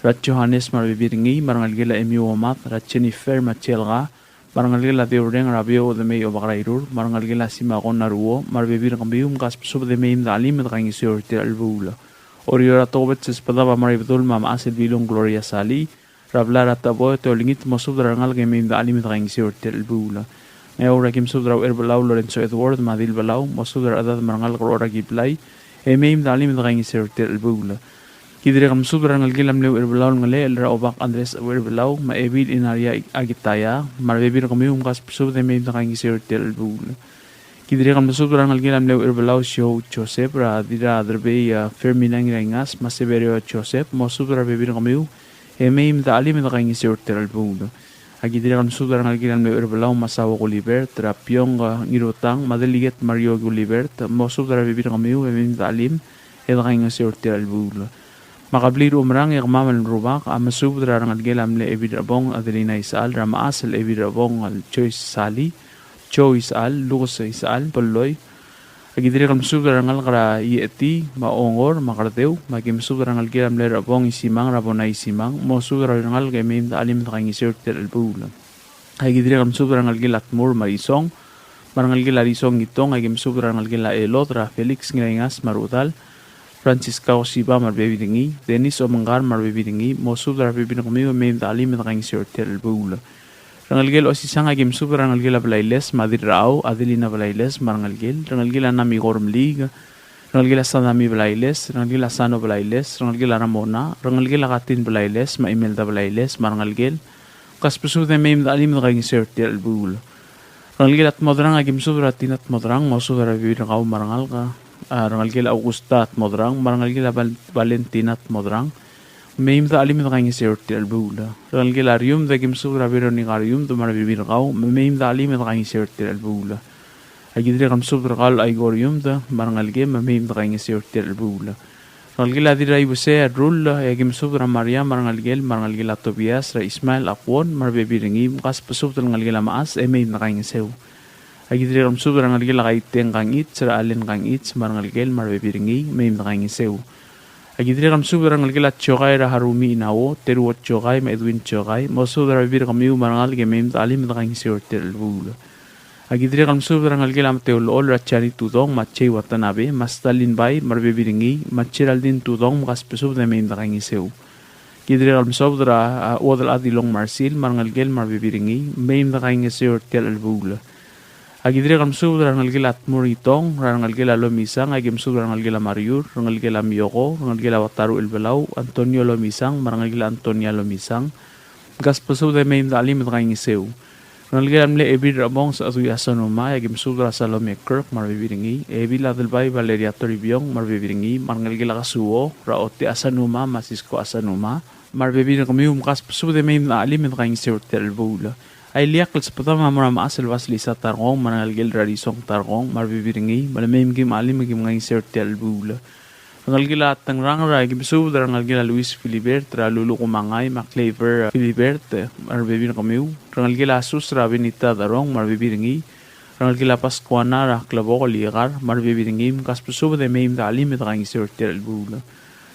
er a Johannes me a rebebil er ngii, me a rengelekel a Emiu Omad, er a Jennifer me a Chelga, me a rengelekel a Deureng er a Beouch Demei Obak er a Irur, me a rengelekel a Simakon Naruo, me a rebebil er kemiu, mkasbesubed e mei me de chelim e de kaingeseu er tia el chelebuul. Oreor a tokubets el sbedam a mo er a Ibedul me a mechas el Bilung Gloria Salii, er a blai er a Teboet e olengit, mosubed er a rengalek e mei me de chelim e de kaingeseu er tia el chelebuul. Ngeaur aki mesubed er a Ucherbelau Lorenzo Edward me a Dilbelau, mosubed er a rechedad me a rengalek er a Orakiblai, e mei me de chelim e de kaingeseu er tia el chelebuul. Ki dirrek el mesubed er a rengelekel a mle Ucherbelau el ngelechel er a Obak Andres Ucherbelau, me a Ebil Inaria Akitaya, me a rebebil er kemiu, mkasbesubed e mei me de kaingeseu er tia el chelebuul. Ki dirrek el mesubed er a rengelekel a mle Ucherbelau Siou Joseph, er a Dirraderbei a Fermina Ngiraingas, me a Severio Joseph, mosubed er a rebebil er kemiu, e mei me de chelim e de kaingeseu er tia el chelebuul. Aki dirrek el mesubed er a rengelekel a mle Ucherbelau Masao Gulibert, er a Piong Ngirutang, me a Delegate Mario Gulibert, mosubed er a rebebil er kemiu, e mei me de chelim e de kaingeseu er tia el chelebuul. Me a kebliil er a Umerang e kemam el rubak a mesubed er a rengelekel a mle Ebil er a Bong Adelina Isechal, er a mechas el Ebil er a Bong el Joyce Salii, Joe Isechal, Lucas Isechal, Belloi. Aki dirrek el mesubed er a rengalek er a Iechetii, me a Ongor, me a Kerdeu, me aki mesubed er a rengelekel a mle er a Bong Isimang, er a Bonai Isimang, mosubed er a rengalek e mei me de chelim e de kaingeseu er tia el chelebuul. Aki dirrek el mesubed er a rengelekel a Tmur me a Risong, me a rengelekel a Risong Ngitong, aki mesubed er a rengelekel a Elod, er a Felix Ngiraingas me a Rudal, Francisca Osiba me a rebebil er ngii, Dennis Omengkar me a rebebil er ngii, mosubed er a rebebil er kemiu e mei me de chelim e de kaingeseu er tia el chelebuul. Rengelekel Osisang aki mesubed er a rengelekel a Blailes me a Dirrachau, Adelina Blailes me a rengelekel, rengelekel a Namikor Meliik, rengelekel a Sadami Blailes, rengelekel a Sano Blailes, rengelekel a Ramona, rengelekel a Katin Blailes, me a Imelda Blailes, me a rengelekel, kasbesubed e mei me de chelim e de kaingeseu er tia el chelebuul. Rengelekel a Tmodrang aki mesubed er a Tina Tmodrang, mosubed er a rebebil er kau me a rengalek, a, rengelekel a Augusta Tmodrang, me a rengelekel a Val-, Valentina Tmodrang, mei me de chelim e de kaingeseu er tia el chelebuul. Rengelekel a Riumd aki mesubed er a Veronica Riumd, me a rebebil er kau, me mei me de chelim e de kaingeseu er tia el chelebuul. Aki dirrek el mesubed er kau el Aiko Riumd, me a rengelekem, me mei me de kaingeseu er tia el chelebuul. Rengelekel a Dirraibesei a Rull, e aki mesubed er a Maria, me a rengelekel, me a rengelekel a Tobias, er a Ismael Akuon, me a rebebil er ngii, mkasbesubed el ngelekel a mechas, e mei me de kaingeseu. Aki dirrek el mesubed er a rengelekel a Kaiteng Kangichi, er a Allen Kangichi, me a rengelekel, me a rebebil er ngii, mei me de kaingeseu. Aki dirrek el mesubed er a rengelekel a Jokai er a Harumi Inao, Teruo Jokai, me a Edwin Jokai, mosubed er a rebebil er kemiu me a rengalek e mei me de chelim e de kaingeseu er tia el chelebuul. Aki dirrek el mesubed er a rengelekel a Mateo Lool, er a Jani Tudong, me a Jay Watanabe, me a Stalin Bai, me a rebebil er ngii, me a Geraldine Tudong, mkasbesubed e mei me de kaingeseu. Ki dirrek el mesubed er a, a, Uodelchad Ilong Marsil, me a rengelekel, me a rebebil er ngii, mei me de kaingeseu er tia el chelebuul. Aki dirrek el mesubed er a rengelekel a Tmur Itong, er a rengelekel a Lomisang, aki mesubed er a rengelekel a Mariur, rengelekel a Mioko, rengelekel a Wataru Elbelau, Antonio Lomisang, me a rengelekel a Antonia Lomisang, mkasbesubed e mei me de chelim e de kaingeseu. Rengelekel a mle Ebil er a Bong Sechedui Asanuma, e aki mesubed er a Salome Kirk, me a rebebil er ngii, Ebil Adelbai Valeria Toribiong, me a rebebil er ngii, me a rengelekel a Kasuo, er a Ote Asanuma, me a Sisko Asanuma, me a rebebil er kemiu, mkasbesubed e mei me de chelim e de kaingeseu er tia el chelebuul. A ileakl el sbedam a mo er a mechas el Basilisa Tarkong, me a rengelekel er a Risong Tarkong, me a rebebil er ngii, me le mei me kim chelim e kim kaingeseu er tia el chelebuul. Rengelekel a Tengrang er a, aki mesubed er a rengelekel a Luis Philibert, er a Lulu Kumangai, me a Claver Philibert, me a rebebil er kemiu. Rengelekel a Sus er a Benita Darong, me a rebebil er ngii. Rengelekel a Pascuana er a Klebok Likar, me a rebebil er ngii, mkasbesubed e mei me de chelim e de kaingeseu er tia el chelebuul.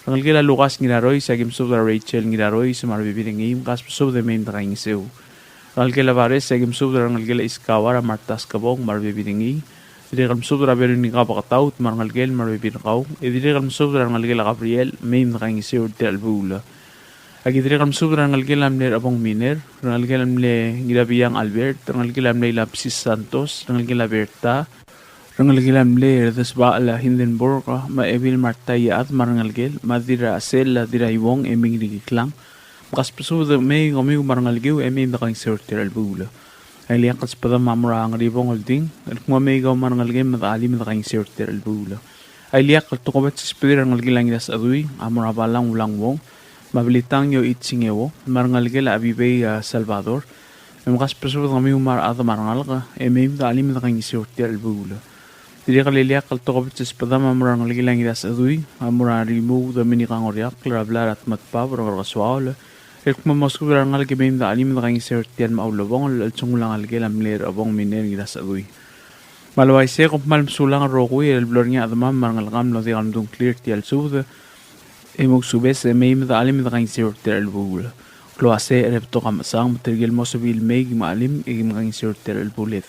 Rengelekel a Lukas Ngirarois, aki mesubed er a Rachel Ngirarois, me a rebebil er ngii, mkasbesubed e mei me de kaingeseu. Rengelekel a Bares, e aki mesubed er a rengelekel a Iskawa er a Marta Skebong, me a rebebil er ngii. Dirrek el mesubed er a Veronica Bakataut, me a rengelekel, me a rebebil er kau. E dirrek el mesubed er a rengelekel a Gabriel, mei me de kaingeseu er tia el chelebuul. Aki dirrek el mesubed er a rengelekel a mle Rebong Miner, rengelekel a mle Ngirabiang Albert, rengelekel a mle Ilapsis Santos, rengelekel a Berta, rengelekel a mle Redesbachel a Hindenburg, me a Ebil Marta Iechad, me a rengelekel, me a Dirrachesel, Dirraiuong, e Mingirikiklang, mkasbesubed e mei kemiu me a rengelekiu e mei me de kaingeseu er tia el chelebuul. A ileakl el sbedam a mo er a Ngeribong Olding, el kmo mei kau me a rengelekem me de chelim e de kaingeseu er tia el chelebuul. A ileakl el tokubets el sbedir a rengelekel a Ngirasechedui a mo er a Balang Ulang Wong, me a Blitang Yoichi Singeo, me a rengelekel a Abibei a Salvador, me mkasbesubed kemiu me a rechad me a rengalek e mei me de chelim e de kaingeseu er tia el chelebuul. Dirrek el ileakl el tokubets el sbedam a mo er a rengelekel a Ngirasechedui, a mo er a Rimuu Dominic Angoriakl, er a blai er a Tmetbab, er a Ngerkesoaol, el kmo mosubed er a rengalek e mei me de chelim e de kaingeseu er tia el mo ulebongel el chelsengul a ngelekel a mle Rechebong Miner Ngirasechedui. Me a le uaisei e kom kmal mesulang el rokui el blo er ngii a chedemam me a rengelekam el mlo diak el mdung a ngklir er tia el subed, e mousubes e mei me de chelim e de kaingeseu er tia el chelebuul. Klou a secher e betok a mechesang, me tirke el mo sebechir el mei e kim chelim e kim kaingeseu er tia el chelebuul.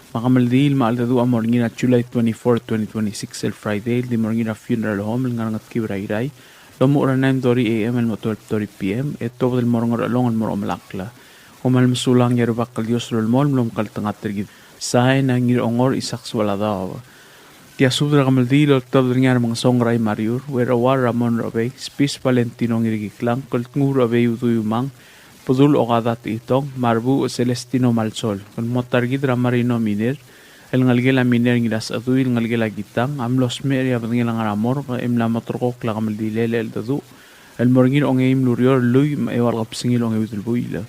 Me a kemeldiil me a cheldecheduch a mo er ngii er a July twenty-fourth, twenty twenty-six, el Friday, el di mo er ngii er a funeral home el ngar er a Ngetkib er a Irrai, el omuchel er a nine thirty A M el mo twelve thirty P M, e tuobed el mo er a Ngerchelong el mo er a omelakl. Kom kmal mesulang e a Rubak el Dios a lolemolem el omekngeltengat er kid. Sain a Ngirongor Isaac Sualadaob. Tia subed er a kemeldiil el oltobed er ngii a Remengesong Rai Mariur, Uerauar Ramon Robei, Spis Valentino Ngirkiklang, Keltnguul Robei Udui Umang, Bedul Okada Techitong, me a Rebuuch Celestino Malsol, el mo ta er kid er a Marino Miner, el ngelekel a Miner Ngirasechedui, el ngelekel a Kitang, a mlo smecher e a bedengel a ngar er a morgue, e mla mo terrekokl a kemeldilel el cheldecheduch el mo er ngii er a ongeim el ureor el lluich me a eua el kebesengil a ongeuid el buil.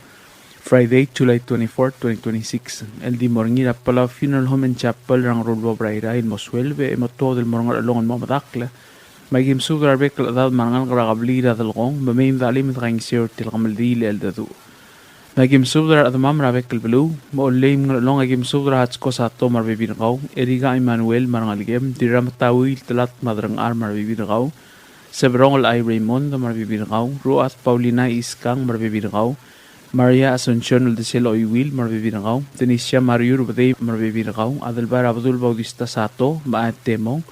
Friday, July twenty-fourth, twenty twenty-six, el di mo er ngii er a Palau Funeral Home and Chapel er a Ngeruluobel er a Irrai el mo sueleb e mo tuobed el mo er a Ngerchelong el mo medakl. Me aki mesubed er a rebek el chedad me a rengalek er a kebliil er a Delkong, me mei me de chelim e de kaingeseu er tia el kemeldiil el cheldecheduch. Me aki mesubed er a rechedemam er a bek el beluu, me a Ollei me a Ngerchelong, aki mesubed er a Hatsko Sato me a rebebil er kau, Erika Emmanuel me a rengelekem, Dirrametauil Telat me a Derengchar me a rebebil er kau, Seberong el Ai Raymond me a rebebil er kau, Ruat Paulina Iskang me a rebebil er kau, Maria Asuncion el Desel Oiwil me a rebebil er kau, Denisia Mariur Bedei me a rebebil er kau, Adelbai er a Bedul Bautista Sato me a Temong,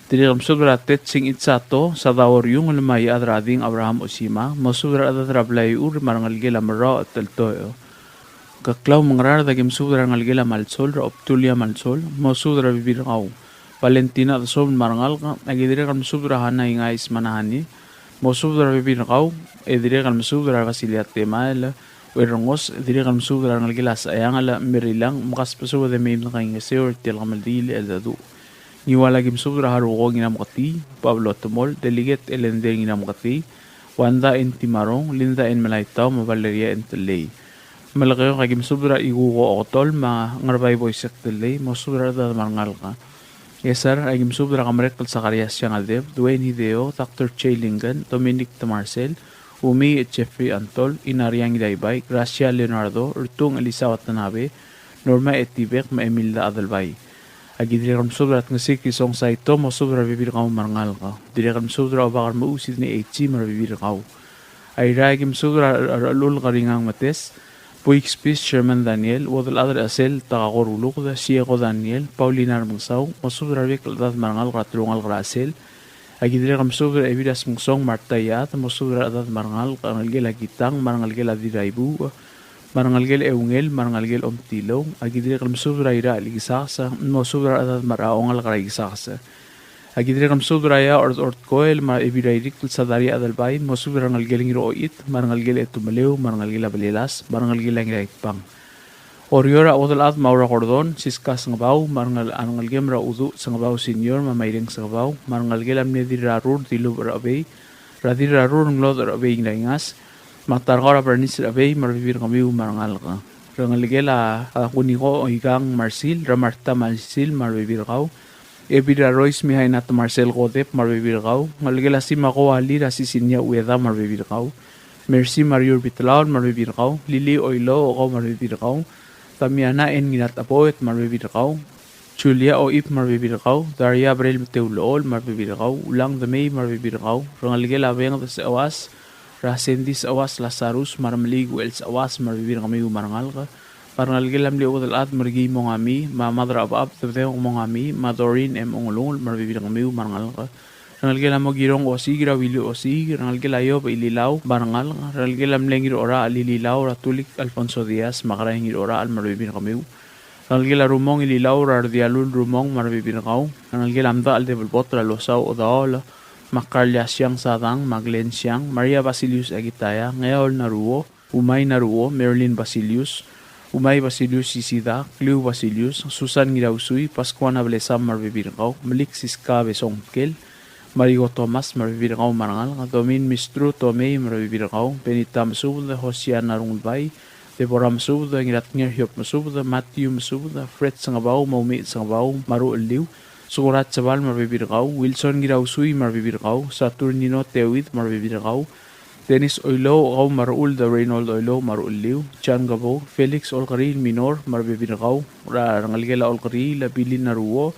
Dirrek el mesubed er a Tet Singich Sato, Sadao Riungel me a Iechad er a Ding Abraham Osima, mosubed er a rechedad er a blai er a Ur me a rengelekel a Merrao Teltoeo. Keklau me a Ngaraard aki mesubed er a rengelekel a Malsol, er a Obdulia Malsol, mosubed er a rebebil er kau. Valentina Desobel me a rengalek, aki dirrek el mesubed er a Hana Ingais me a Nahani, mosubed er a rebebil er kau, e dirrek el mesubed er a Basilia Temael, Uerrengos, dirrek el mesubed er a rengelekel a Secheangel, Merilang, me kasbesubed e mei me de kaingeseu er tia el kemeldiil el cheldecheduch. Ngiwal aki mesubed er a Haruko Ngirameketii, Pablo Temol, Delegate Elender Ngirameketii, Wanda N. Timarong, Linda N. Melaitau, me a Valeria N. Tellei. Melekeok aki mesubed er a Ikuko Oketol, me a Ngerbai Boisek Tellei, mosubed er a rechedad me a rengalek. Ngchesar aki mesubed er a Kemerekl Sakarias Siangeldeb, Dwayne Hideo, Doctor Jay Lincoln, Dominic Temarsel, Umi Jeffrey Antol, Inariang Ilaibai, Gracia Leonardo, Ertung Elisa Watanabe, Norma Etibek, me a Emilda Adelbai. Aki dirrek el mesubed er a Tngesik Isong Saito, mosubed er a rebebil er kau me a rengalek. Dirrek el mesubed er a Obak er a Mechuu Sidney H. me a rebebil er kau. Airai aki mesubed er a Rechelulk Ringang Metes, Buik Spis Sherman Daniel, Uodelchad er a Chesel Takako Ruluked, Sieko Daniel, Paulina Remengesau, mosubed er a rebek el chedad me a rengalek er a telungalek er a Chesel. Aki dirrek el mesubed er a Ebil er a Smengsong Marta Iad, mosubed er a rechedad me a rengalek, rengelekel a Kitang, me a rengelekel a Diraibuuch, me a rengelekel a Eungel, me a rengelekel a Omtilou. Aki dirrek el mesubed er a Irachel Ikesakes, mosubed er a rechedad me a rengalek er a Ikesakes. Aki dirrek el mesubed er a Iaoch er a Ortkoel, me a Ebil er a Irikl Sadaria Adelbai, mosubed er a rengelekel a Ngirochit, me a rengelekel a Etumeleu, me a rengelekel a Belelas, me a rengelekel a Ngiraitbang. Oreor a Uodelchad me a Ura Kordon, Siska Sengebau, me a rengel-, a rengelekem er a Uduch Sengebau Senior, me a Maireng Sengebau, me a rengelekel a mle Dirrarur Dilubech er a Chebei, er a Dirrarur Ngelodech er a Chebei Ngiraingas, me a Tarkau er a Bernice er a Chebei, me a rebebil er kemiu me a rengalek. Rengelekel a, a Kuniko Oikang Marsil, er a Marta Marsil, me a rebebil er kau. Ebil er a Rois Mihaina Temarsel Kodep, me a rebebil er kau. Ngelekel a Simako Alir, a Sisinia Ueda, me a rebebil er kau. Mercy Mariur Bitlaol, me a rebebil er kau. Lili Oilo, Okau, me a rebebil er kau. Damiana N. Ngiratecheboet, me a rebebil er kau. Julia Oib, me a rebebil er kau. Daria Brel Meteulechol, me a rebebil er kau. Ulang Demei, me a rebebil er kau. Rengelekel a Benged Sechewas, er a Sendi Sechewas Lazarus, me a Remeliik Uchel Sechewas, me a rebebil er kemiu me a rengalek. Me a rengelekel a mle Uodelchad Merkii Mongami, me a Mad er a Chebechab Debedebek Mongami, me a Doreen M. Ongelungel, me a rebebil er kemiu me a rengalek. Rengelekel a Mokirong Osiik, er a Willy Osiik, rengelekel a Iob Ililau, me a rengalek. Rengelekel a mle Ngirorachel Ililau, er a Tulik Alfonso Diaz, me a Kerai Ngirorachel, me a rebebil er kemiu. Rengelekel a Rumong Ililau, er a Redialul Rumong, me a rebebil er kau. Rengelekel a Mdachel Debelbot, er a Losau Odaol, me a Karlia Siang Sadang, me a Glenn Siang, Maria Basilius Akitaya, Ngeaol Naruo, Umai Naruo, Marilyn Basilius, Umai Basilius Isida, Kliu Basilius, Susan Ngirausui, Pascuana Blesam, me a rebebil er kau, Melik Siska Besong Mkel, Mariko Thomas, me a rebebil er kau me a rengalek, Domin Mistru Tomei, me a rebebil er kau, Benita Mesubed, Hosiana Rungulbai, Deborah Mesubed, Ngiratnger Hiob Mesubed, Matthew Mesubed, Fred Sengebau, me a Umiich Sengebau, me a Ruchelliu, Sukurat Sebal me a rebebil er kau, Wilson Ngirausui me a rebebil er kau, Saturnino Teuid me a rebebil er kau, Dennis Oilouch, kau me a Rechuld Reynold Oilouch me a Ruchelliu, John Gabo, Felix Olkeriil Minor me a rebebil er kau, er a rengelekel a Olkeriil, Billy Naruo,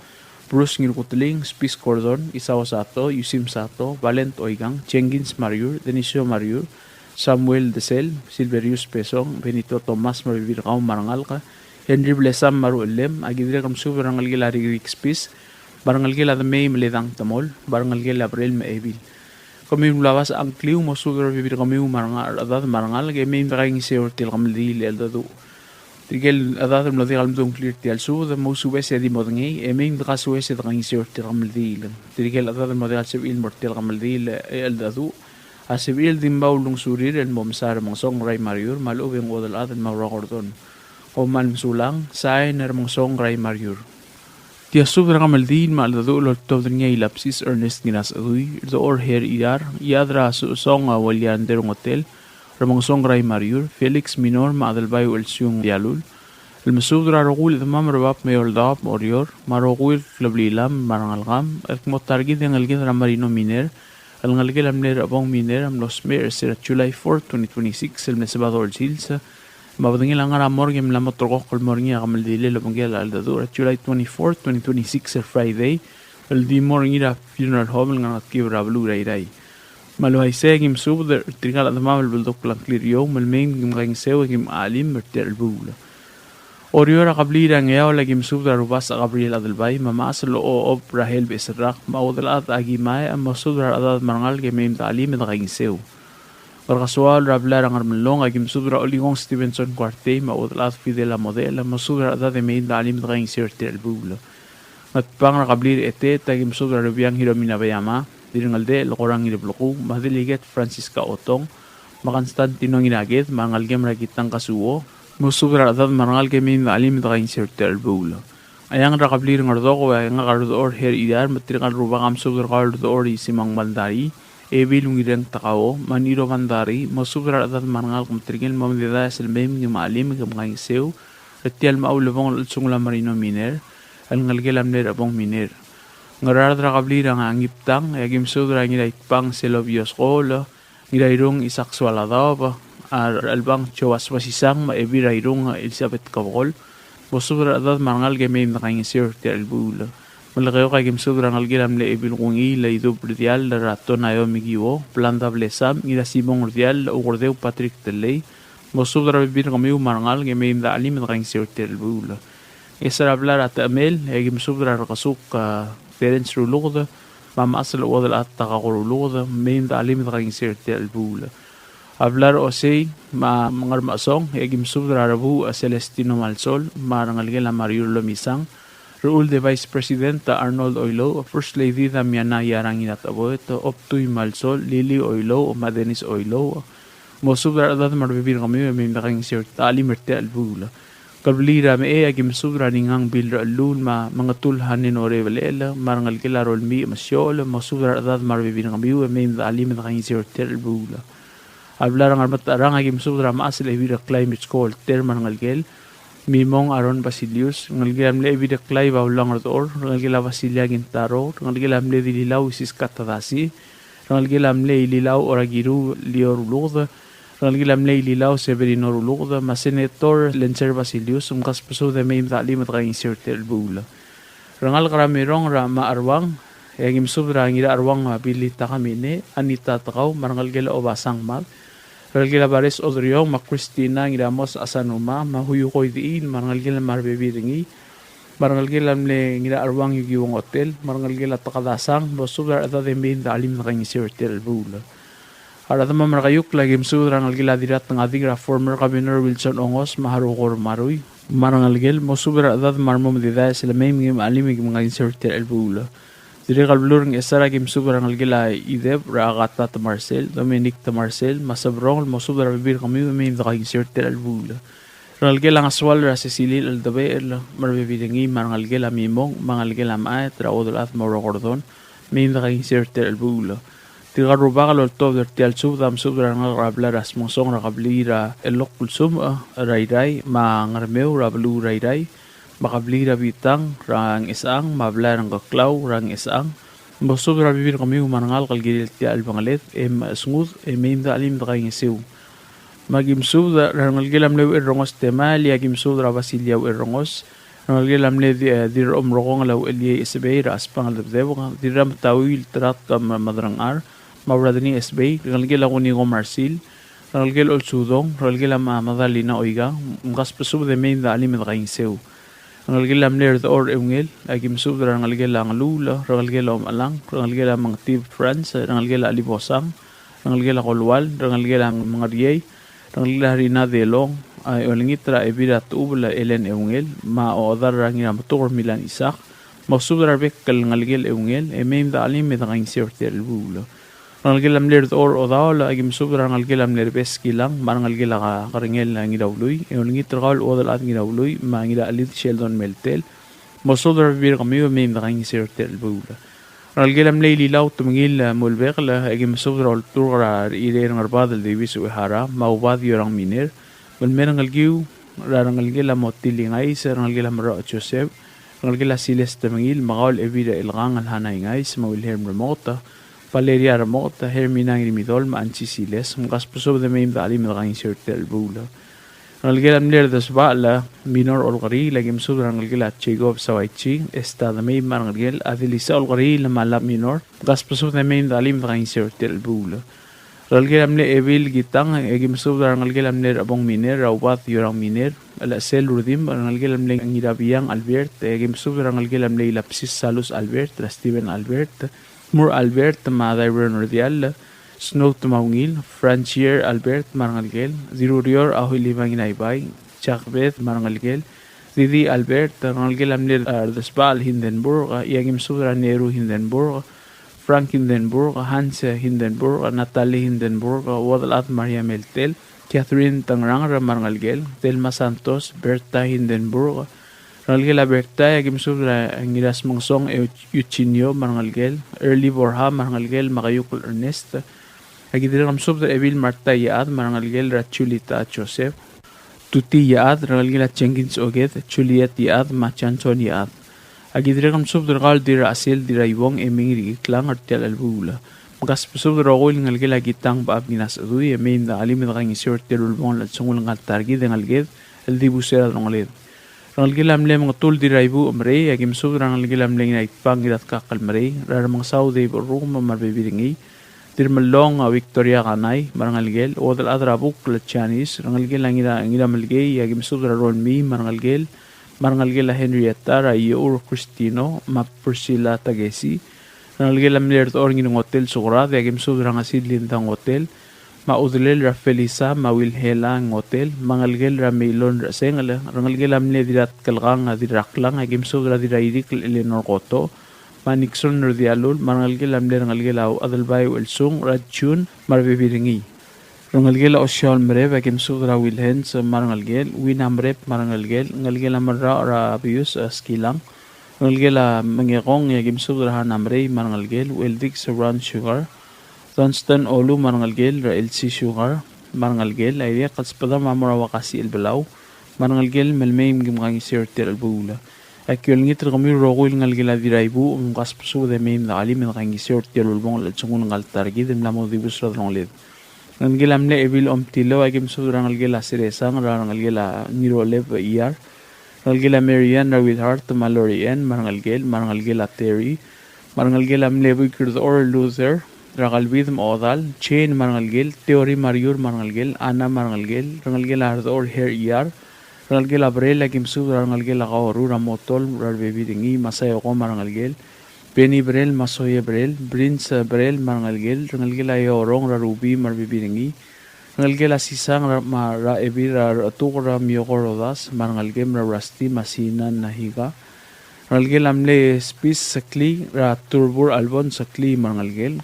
Bruce Ngirkuteling, Spis Gordon, Isao Sato, Yusim Sato, Valent Oikang, Jenkins Mariur, Denisio Mariur, Samuel Desel, Silverius Besong, Benito Thomas me a rebebil er kau me a rengalek, Henry Blesam me a Ruchelem, aki dirrek el mesubed er a rengelekel a Rikrik Spis, me a rengelekel a Demei me a Ledang Temol, me a rengelekel a Brel me a Ebil. Kemiu el mla obes a ngkliu, mosubed er a rebebil er kemiu me a rengal, rechedad me a rengalek, e mei me dekaingeseu er tia el kemeldiil el cheldecheduch. Tirke el chedad el mlo diak el mdu a ngklir er tia el subed, mousubes e di modengei, e mei me dekasoes e dekaingeseu er tia el kemeldiil. Tirke el chedad el mlo diak el sebechir el mo er tia el kemeldiil el cheldecheduch, a sebechir el di mo ulengesurir el mo mesa Remengesong Rai Mariur, me a lechub e ng chuodel chad el mo er a Gordon. Kom kmal mesulang, sain Remengesong Rai Mariur. Tia subed er a kemeldiil me a cheldecheduch el oltobed er ngii a Ilapsis Ernest Ngirasechedui, Rdechor Her Irar, Iechad er a Sechesong a Weliander Ngotel, Remengesong Rai Mariur, Felix Minor me a Adelbai Uchelsiung Dialul, el mesubed er a rokui el chedemam er a bab me a eou el daob me a Oreor, me a rokui el kleblilam me a rengelekam, el kmo ta er kid e ngeleked er a Marino Miner, el ngelekel a mle Rechebong Miner, a mlo smecher er se er a July fourth, twenty twenty-six, el mle Sabado el sils, me a bedengel a ngar er a morgue e mla mo ulterekokl el mo er ngii a kemeldilel el obengkel a cheldecheduch er a July twenty-fourth, twenty twenty-six, el Friday, el di mo er ngii er a funeral home el ngar er a Ngetkib er a beluu er a Irrai. Me a le uaisei e aki mesubed er tirka el chedemam el beldukl a ngklir er eou, me le mei me kim kaingeseu e kim chelim er tia el chelebuul. Oreor a kebliil er a Ngeaol, aki mesubed er a Rubasech Gabriel Adelbai, me a mechas el Ochob Rahel Beserrak, me a chuodel chad Aki Mae, mosubed er a rechedad me a rengalek e mei me dechelim e dekaingeseu. Ngerkesoaol er a blai er a Ngermelong, aki mesubed er a Olikong Stevenson Kuartei, me a chuodel chad Fidel Amodel, mosubed er a rechedad e mei me dechelim e dekaingeseu er tia el chelebuul. Ngatpang er a kebliil er a Etet, aki mesubed er a Rebiang Hiromi Nabeyama, Dirrengeldechel Korang Ngirblekuu, me a Delegate Francisca Otong, me a Constantino Ngiraked, me a rengelekem er a Kitang Kasuo, mosubed er a rechedad me a rengalek e mei me dechelim e dekaingeseu er tia el chelebuul. Eanged er a kebliil er a Ngerdoko, e ngak a Rdechor Her Irar, me tirka el rubak a mesubed er kau el Rdechor Isimang Bandarii, Ebil Ungireng Takao, me a Niro Bandarii, mosubed er a rechedad me a rengalek me tirke el mo mededaes el mei me kim chelim e kim kaingeseu er tia el mo ulebongel el chelsengul a Marino Miner, el ngelekel a mle Rechebong Miner. Ngaraard er a kebliil er a Ngiptang, e aki mesubed er a Ngiraitbang Selobios Kol, Ngirairung Isak Sualadaob, a Rechelbang Joas Basisang, me a Ebil er a Irung Elizabeth Kebekol, mosubed er a rechedad me a rengalek e mei me dekaingeseu er tia el chelebuul. Melekeok, aki mesubed er a rengelekel a mle Ebil Kungiil, Idub Rdiall, er a Tonaio Mikiuo, Blanda Blesam, Ngirasimong Rdiall, Ukerdeu Patrick Tellei, mosubed er a rebebil er kemiu me a rengalek e mei me dechelim e dekaingeseu er tia el chelebuul. Ngchesar er a blai er a Techemel, e aki mesubed er a Rekesuk, a, Terence Ruluked, me a mechas el chuodel chad Takako Ruluked, mei me dechelim e dekaingeseu er tia el chelebuul. A blai er a Osei me a Ngermechesong, e aki mesubed er a Rebuuch, a, Celestino Malsol, me a rengelekel a Mariur Lomisang, Rechuld e Vice President a Arnold Oilouch, First Lady Damiana Yarang Ngiratecheboet, Obtui Malsol, Lily Oilouch, me a Dennis Oilouch, mosubed er a rechedad me a rebebil er kemiu e mei me dekaingeseu e dechelim er tia el chelebuul. Kebliil er a Mechei, aki mesubed er a Ringang Bill Rechelluul, me a Mengetul Hanen Orebelechel, me a rengelekel a Rolmii Mesiochel, mosubed er a rechedad me a rebebil er kemiu e mei me dechelim e dekaingeseu er tia el chelebuul. A blai er a Ngermetecherang, aki mesubed er a mechas el Ebil Reklai Mitsko Olter me a rengelekel, Mimong Aaron Basilius, rengelekel a mle Ebil Reklai Baulang Rdechor, rengelekel a Basilia Kintaro, rengelekel a mle Dililau Isis Katadasi, rengelekel a mle Ililau Orakiru Lior Uluked, rengelekel a mle Ililau Severino Uluked, me a Senator Lencer Basilius, mkasbesubed e mei me dechelim e dekaingeseu er tia el chelebuul. Rengalek er a Mirong er a Macheruang, e aki mesubed er a Ngiracheruang, a, Billy Takamine, Anita Tekau, me a rengelekel a Obasang Mad, rengelekel a Bares Odriong, me a Christina Ngiramos Asanuma, me a Huyuko Idechiil, me a rengelekel me a rebebil er ngii, me a rengelekel a mle Ngiracheruang Yukiwo Ngotel, me a rengelekel a Tekadasang, mosubed er a rechedad e mei me dechelim e dekaingeseu er tia el chelebuul. A rechedemam er a Keiukl, aki mesubed er a rengelekel a Dirratngadik er a former Governor Wilson Ongos me a Haruko Marui, me a rengelekel, mosubed er a rechedad me a remo mededaes el mei me kim chelim e kim kaingeseu er tia el chelebuul. Dirrek el beluu er a Ngchesar, aki mesubed er a rengelekel a Ideb er a Agata Temarsel, Dominic Temarsel, me a Sebrong, el mosubed er a rebebil er kemiu e mei me dekaingeseu er tia el chelebuul. Rengelekel a Ngesual er a Cecilia Eldebechel, me a rebebil er ngii, me a rengelekel a Mimong, me a ngelekel a Maet er a Uodelchad me a Ura Gordon, mei me dekaingeseu er tia el chelebuul. Tirka el rubak el oltobed er tia el subed a mesubed er a rengalek er a blai er a Smengesong er a kebliil er a Elok el Sumech er a Irrai, me a Ngermeu er a beluu er a Irrai, me a kebliil er a Bitang er a Ngchesechang, me a blai er a Ngkeklau er a Ngchesechang. Mosubed er a rebebil er kemiu me a rengalek el kirel tia el chelebangeled, e mechesngud, e mei me de chelim e de kaingeseu. Me aki mesubed er a rengelekel a mle Uchelrengos Temael, e aki mesubed er a Basilia Uchelrengos, rengelekel a mle Di-, eh, Dirrechomrekongel a Ucheliei Esebei er a Chesbang el Debdebek, Dirramtauil Teratk me a Maderengchar, me a Bradeni Esebei, rengelekel a Kuniko Marsil, rengelekel a Olsudong, rengelekel a Ma-, Madalina Oikang, mkasbesubed e mei me de chelim e de kaingeseu. Rengelekel a mle Redechor Eungel, aki mesubed er a rengelekel a Ngeluul, rengelekel a Omechelang, rengelekel a Mengetib Franz, rengelekel a Chelibosang, rengelekel a Kolual, rengelekel a Mengeriei, rengelekel a Rina Delong, a, e olengit er a Ebil er a Techubel Ellen Eungel, me a ochedal er a Ngirametuker Milan Isaac, mosubed er a rebek el ngelekel Eungel, e mei me de chelim e de kaingeseu er tia el chelebuul. Rengelekel a mle Redechor Odaol, aki mesubed er a rengelekel a mle Rebes Kilang, me a rengelekel a Kerengel Ngiraului, e olengit er kau el Uodelchad Ngiraului, me a Ngirachelid Sheldon Meltel, mosubed er a rebebil er kemiu e mei me de kaingeseu er tia el chelebuul. Rengelekel a mle Ililau Temengil, eh, Mulbekel, eh, aki mesubed er a Olturk er a Rechirei er a Ngerbad el Davis Uehara, me a Ubad Yorang Miner, me le mei a rengelekiu er a rengelekel a Motil Ingais, rengelekel a Merroch Joseph, rengelekel a Siles Temengil, me kau el Ebil er a Ilkang el Hana Ingais, me a Wilhelm Remoket, Valeria Remoket, Hermina Ngirimidol, me a Ansi Siles, mkasbesubed e mei me de chelim e de kaingeseu er tia el chelebuul. Rengelekel a mle Redesbachel Minor Olkeriil, aki mesubed er a rengelekel a Jacob Sawaichi, Esta Demei me a rengelekel, Adelisa Olkeriil me a Lab Minor, mkasbesubed e mei me de chelim e de kaingeseu er tia el chelebuul. Rengelekel a mle Ebil Kitang, aki mesubed er a rengelekel a mle Rebong Miner, er a Ubad Yorang Miner, el Chesel Rudim, rengelekel a mle Ngirabiang Albert, aki mesubed er a rengelekel a mle Ilapsis Salus Albert, er a Steven Albert, Mur Albert, me a Dairon Rdiall, Snow Temaungil, Franchier Albert me a rengelekel, Dirurior a Huilibang Inaibai, Jakbed me a rengelekel, Didi Albert, rengelekel a mle, eh, Rdesbal Hindenburg, e aki mesubed er a Neru Hindenburg, Frank Hindenburg, Hans Hindenburg, Natalie Hindenburg, Uodelchad Maria Meltel, Catherine Tengrang me a rengelekel, Thelma Santos, Berta Hindenburg, rengelekel a Berta, e aki mesubed er a Ngirasmengesong Eu-, Eugenio me a rengelekel, Early Borja me a rengelekel, me a Keiukl Ernest. Aki dirrek el mesubed er a Ebil Marta Iechad me a rengelekel, er a Julita Joseph, Tuti Iechad, rengelekel a Jenkins Oked, Juliet Iechad, me a Johnson Iechad. Aki dirrek el mesubed er kau el Dirrachesel Dirraibong e mei er a Iklang er tia el chelebuul. Mkasbesubed er a rokui el ngelekel a Kitang Bechab Nginas Edui e mei me de chelim e de kaingeseu er tia el ulebongel el chelsengul ngka el ta er kid e ngeleked el dibus er a delongeled. Rengelekel a mle Mengetul Dirraibuuch Merei, e aki mesubed er a rengelekel a mle Ngiraitbang Ngiratkakl Merei, er a Remengesau Dave Rrum me a rebebil er ngii, Dirremellong a Victoria Kanai me a rengelekel, Uodelchad er a Bukl Janice, rengelekel a Ngira, Ngiramelkei, e aki mesubed er a Ronmii me a rengelekel, me a rengelekel a Henrietta, er a Iechur Christino, me a Priscilla Takesi, rengelekel a mle Rdechor Ngirngotel Sukrad, e aki mesubed er a Ngesil Linda Ngotel, me a Udelel er a Felisa, me a Wilhela Ngotel, me a ngelekel er a Meilon er a Sengel, rengelekel a mle Dirratkelkang a Dirraklang, e aki mesubed er a Dirrairikl Eleanor Koto, me a Nixon Rdialul, me a rengelekel a mle rengelekel a Adelbai Uelsung, er a June, me a rebebil er ngii. Rengelekel a Osiaol Mereb, e aki mesubed er a Wilhens me a rengelekel, Wina Mereb me a rengelekel, ngelekel a Merraoch er a Bius, e, Skilang, rengelekel a Mengekong, e aki mesubed er a Hana Merei me a rengelekel, Ueldix Brown Sugar, Dunstan Olu me a rengelekel, er a Elsie Sugar me a rengelekel, a Idiak el Sbedam a mo er a Uakasichel Belau me a rengelekel, me le mei me kim kaingeseu er tia el chelebuul. Aki olengit er kemiu el rokui el ngelekel a Dirraibuuch, mkasbesubed e mei me de chelim e de kaingeseu er tia el ulebongel el chelsengul ngka el ta er kid e mla mo dibus er a delongeled. Rengelekel a mle Ebil Omtilou, e aki mesubed er a rengelekel a Seresang, er a rengelekel a Ngiroleb Iar, rengelekel a Marian, er a Wilhart me a Lorian me a rengelekel, me a rengelekel a Terry, me a rengelekel a mle Buik Rdechor Luther, er a Kalbid me a Odal, Jane me a rengelekel, Theory me a Riur me a rengelekel, Ana me a rengelekel, rengelekel a Rdechor Her Iar, rengelekel a Brel, e aki mesubed er a rengelekel a Kaoru, er a Motol, er a rebebil er ngii, me a Sayoko me a rengelekel, Benny Brel, me a Soye Brel, Prince Brel me a rengelekel, rengelekel a Eorong, er a Ruby me a rebebil er ngii, rengelekel a Sisang, er a, me a, er a Ebil er a Rechetuk, er a Mioko Rodas me a rengelekem, er a Rusty me a Sinan Nahiga, rengelekel a mle Spis Sekli, er a Turbur Albon Sekli me a rengelekel,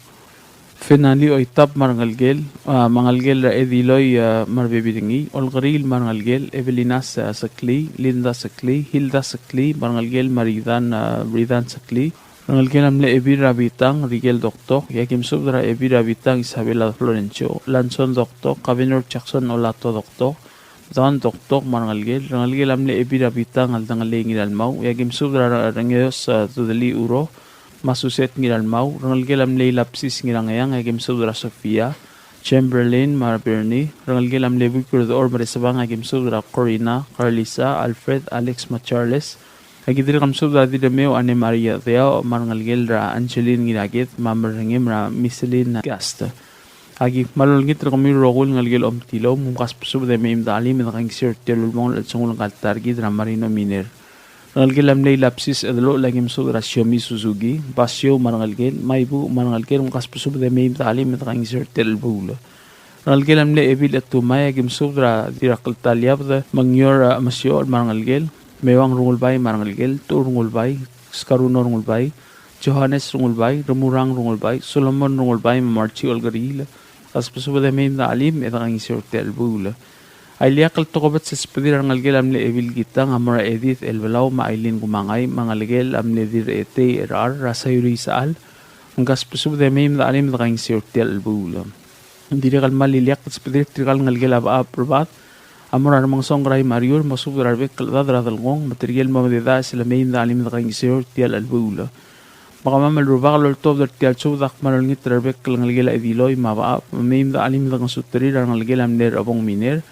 Fenali Oitap me a rengelekel, a, me a ngelekel er a Ediloi, a, me a rebebil er ngii, Olkeriil me a rengelekel, Evelinas, a, Sekli, Linda Sekli, Hilda Sekli me a rengelekel, me a Ridan, a, Ridan Sekli, rengelekel a mle Ebil er a Bitang, Rikel Doktok, e aki mesubed er a Ebil er a Bitang, Isabela Florencio, Lanson Doktok, Governor Jackson Olato Doktok, Don Toktok me a rengelekel, rengelekel a mle Ebil er a Bitang el Dengelei Ngiralmau, e aki mesubed er a Rengeos, a, Dudeli Uro, me a Suset Ngiralmau, rengelekel a mle Ilapsis Ngirangeang, e aki mesubed er a Sofia, Chamberlain, me a Bernie, rengelekel a mle Buik er Dechor me a Resebang, e aki mesubed er a Corina, Carlisa, Alfred, Alex, me a Charles, Aki dirrek el mesubed er a Dirremeu Anne Maria Deao, me a rengelekel er a Angeline Ngiraked, me a Merengem er a Micheline Gast. Aki kmal olengit er kemiu el rokui el ngelekel Omtilou, me mkasbesubed e mei me de chelim e de kaingeseu er tia el ulebongel el chelsengul ngka el ta er kid er a Marino Miner. Rengelekel a mle Ilapsis Edeluchel, aki mesubed er a Siomi Suzuki, Basio me a rengelekel, Maibuch me a rengelekel, mkasbesubed e mei me de chelim e de kaingeseu er tia el chelebuul. Rengelekel a mle Ebil Etumai, aki mesubed er a Dirrakltaliabed, Mengior, a, Mesiochel me a rengelekel, Meuang Rengulbai me a rengelekel, Tuchur Rengulbai, Skaruno Rengulbai, Johannes Rengulbai, Remurang Rengulbai, Solomon Rengulbai, me a Marchi Olkeriil, kasbesubed e mei me de chelim e de kaingeseu er tia el chelebuul. A ileakl el tokubets el sbedir a rengelekel a mle Ebil Kitang a mo er a Edith Elbelau me a Aileen Kumangai, me a ngelekel a mle Dirretei er a Ar, er a Saiuri Isechal, mkasbesubed e mei me de chelim e de kaingeseu er tia el chelebuul. Ng dirrek el kmal ileakl el sbedir tirka el ngelekel a Bechab er Bad a mo er a Remengesong Kerai me a Riur, mosubed er a rebek el chedad er a Delngong, me tirke el mo mededaes el mei me de chelim e de kaingeseu er tia el chelebuul. Me kemam el rubak el oltobed er tia el subed a kmal olengit er a rebek el ngelekel a Ediloi me a Bechab, me mei me de chelim e de ngesuterir a rengelekel a mle Rechebong Miner,